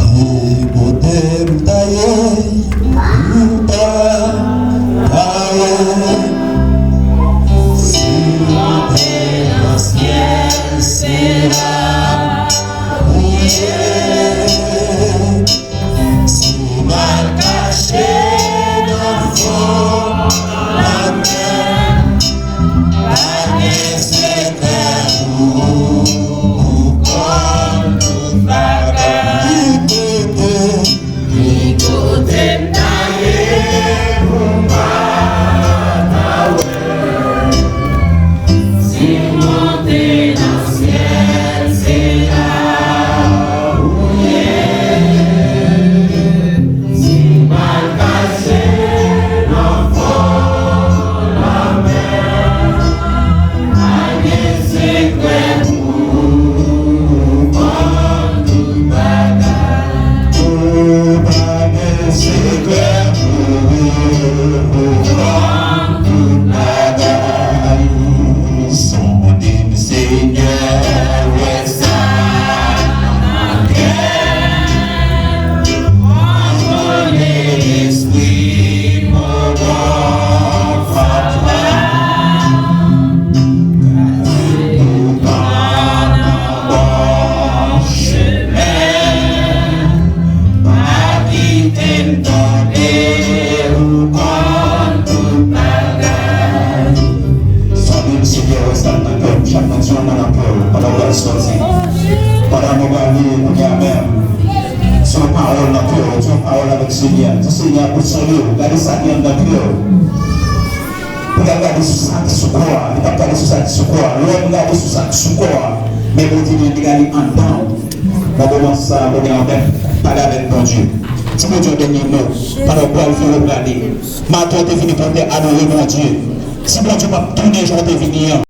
Ki kote m ta ye, ou pa, pa wè. Si w te nan syèl, se la ou ye. Kounye a menm, se yon pawòl nan kè w, se yon pawòl avèk Senyè a. Di, Senyè a, pou sove w, gade sa ki anndan kè w. Li pral gade sou sa ki sou kò a, li p ap gade sou sa ki sou kò a. Lè w gade sou sa ki sou kò a, men Bondye li gade anndan w. Nan moman sa, kounye a, w mèt pale avèk Bondye. Di Bondye yon dènye mo, pandan w pral fè w prale. Maten w te vini pou w te adore Bondye. Di Bondye p ap tounen jan w te vini an.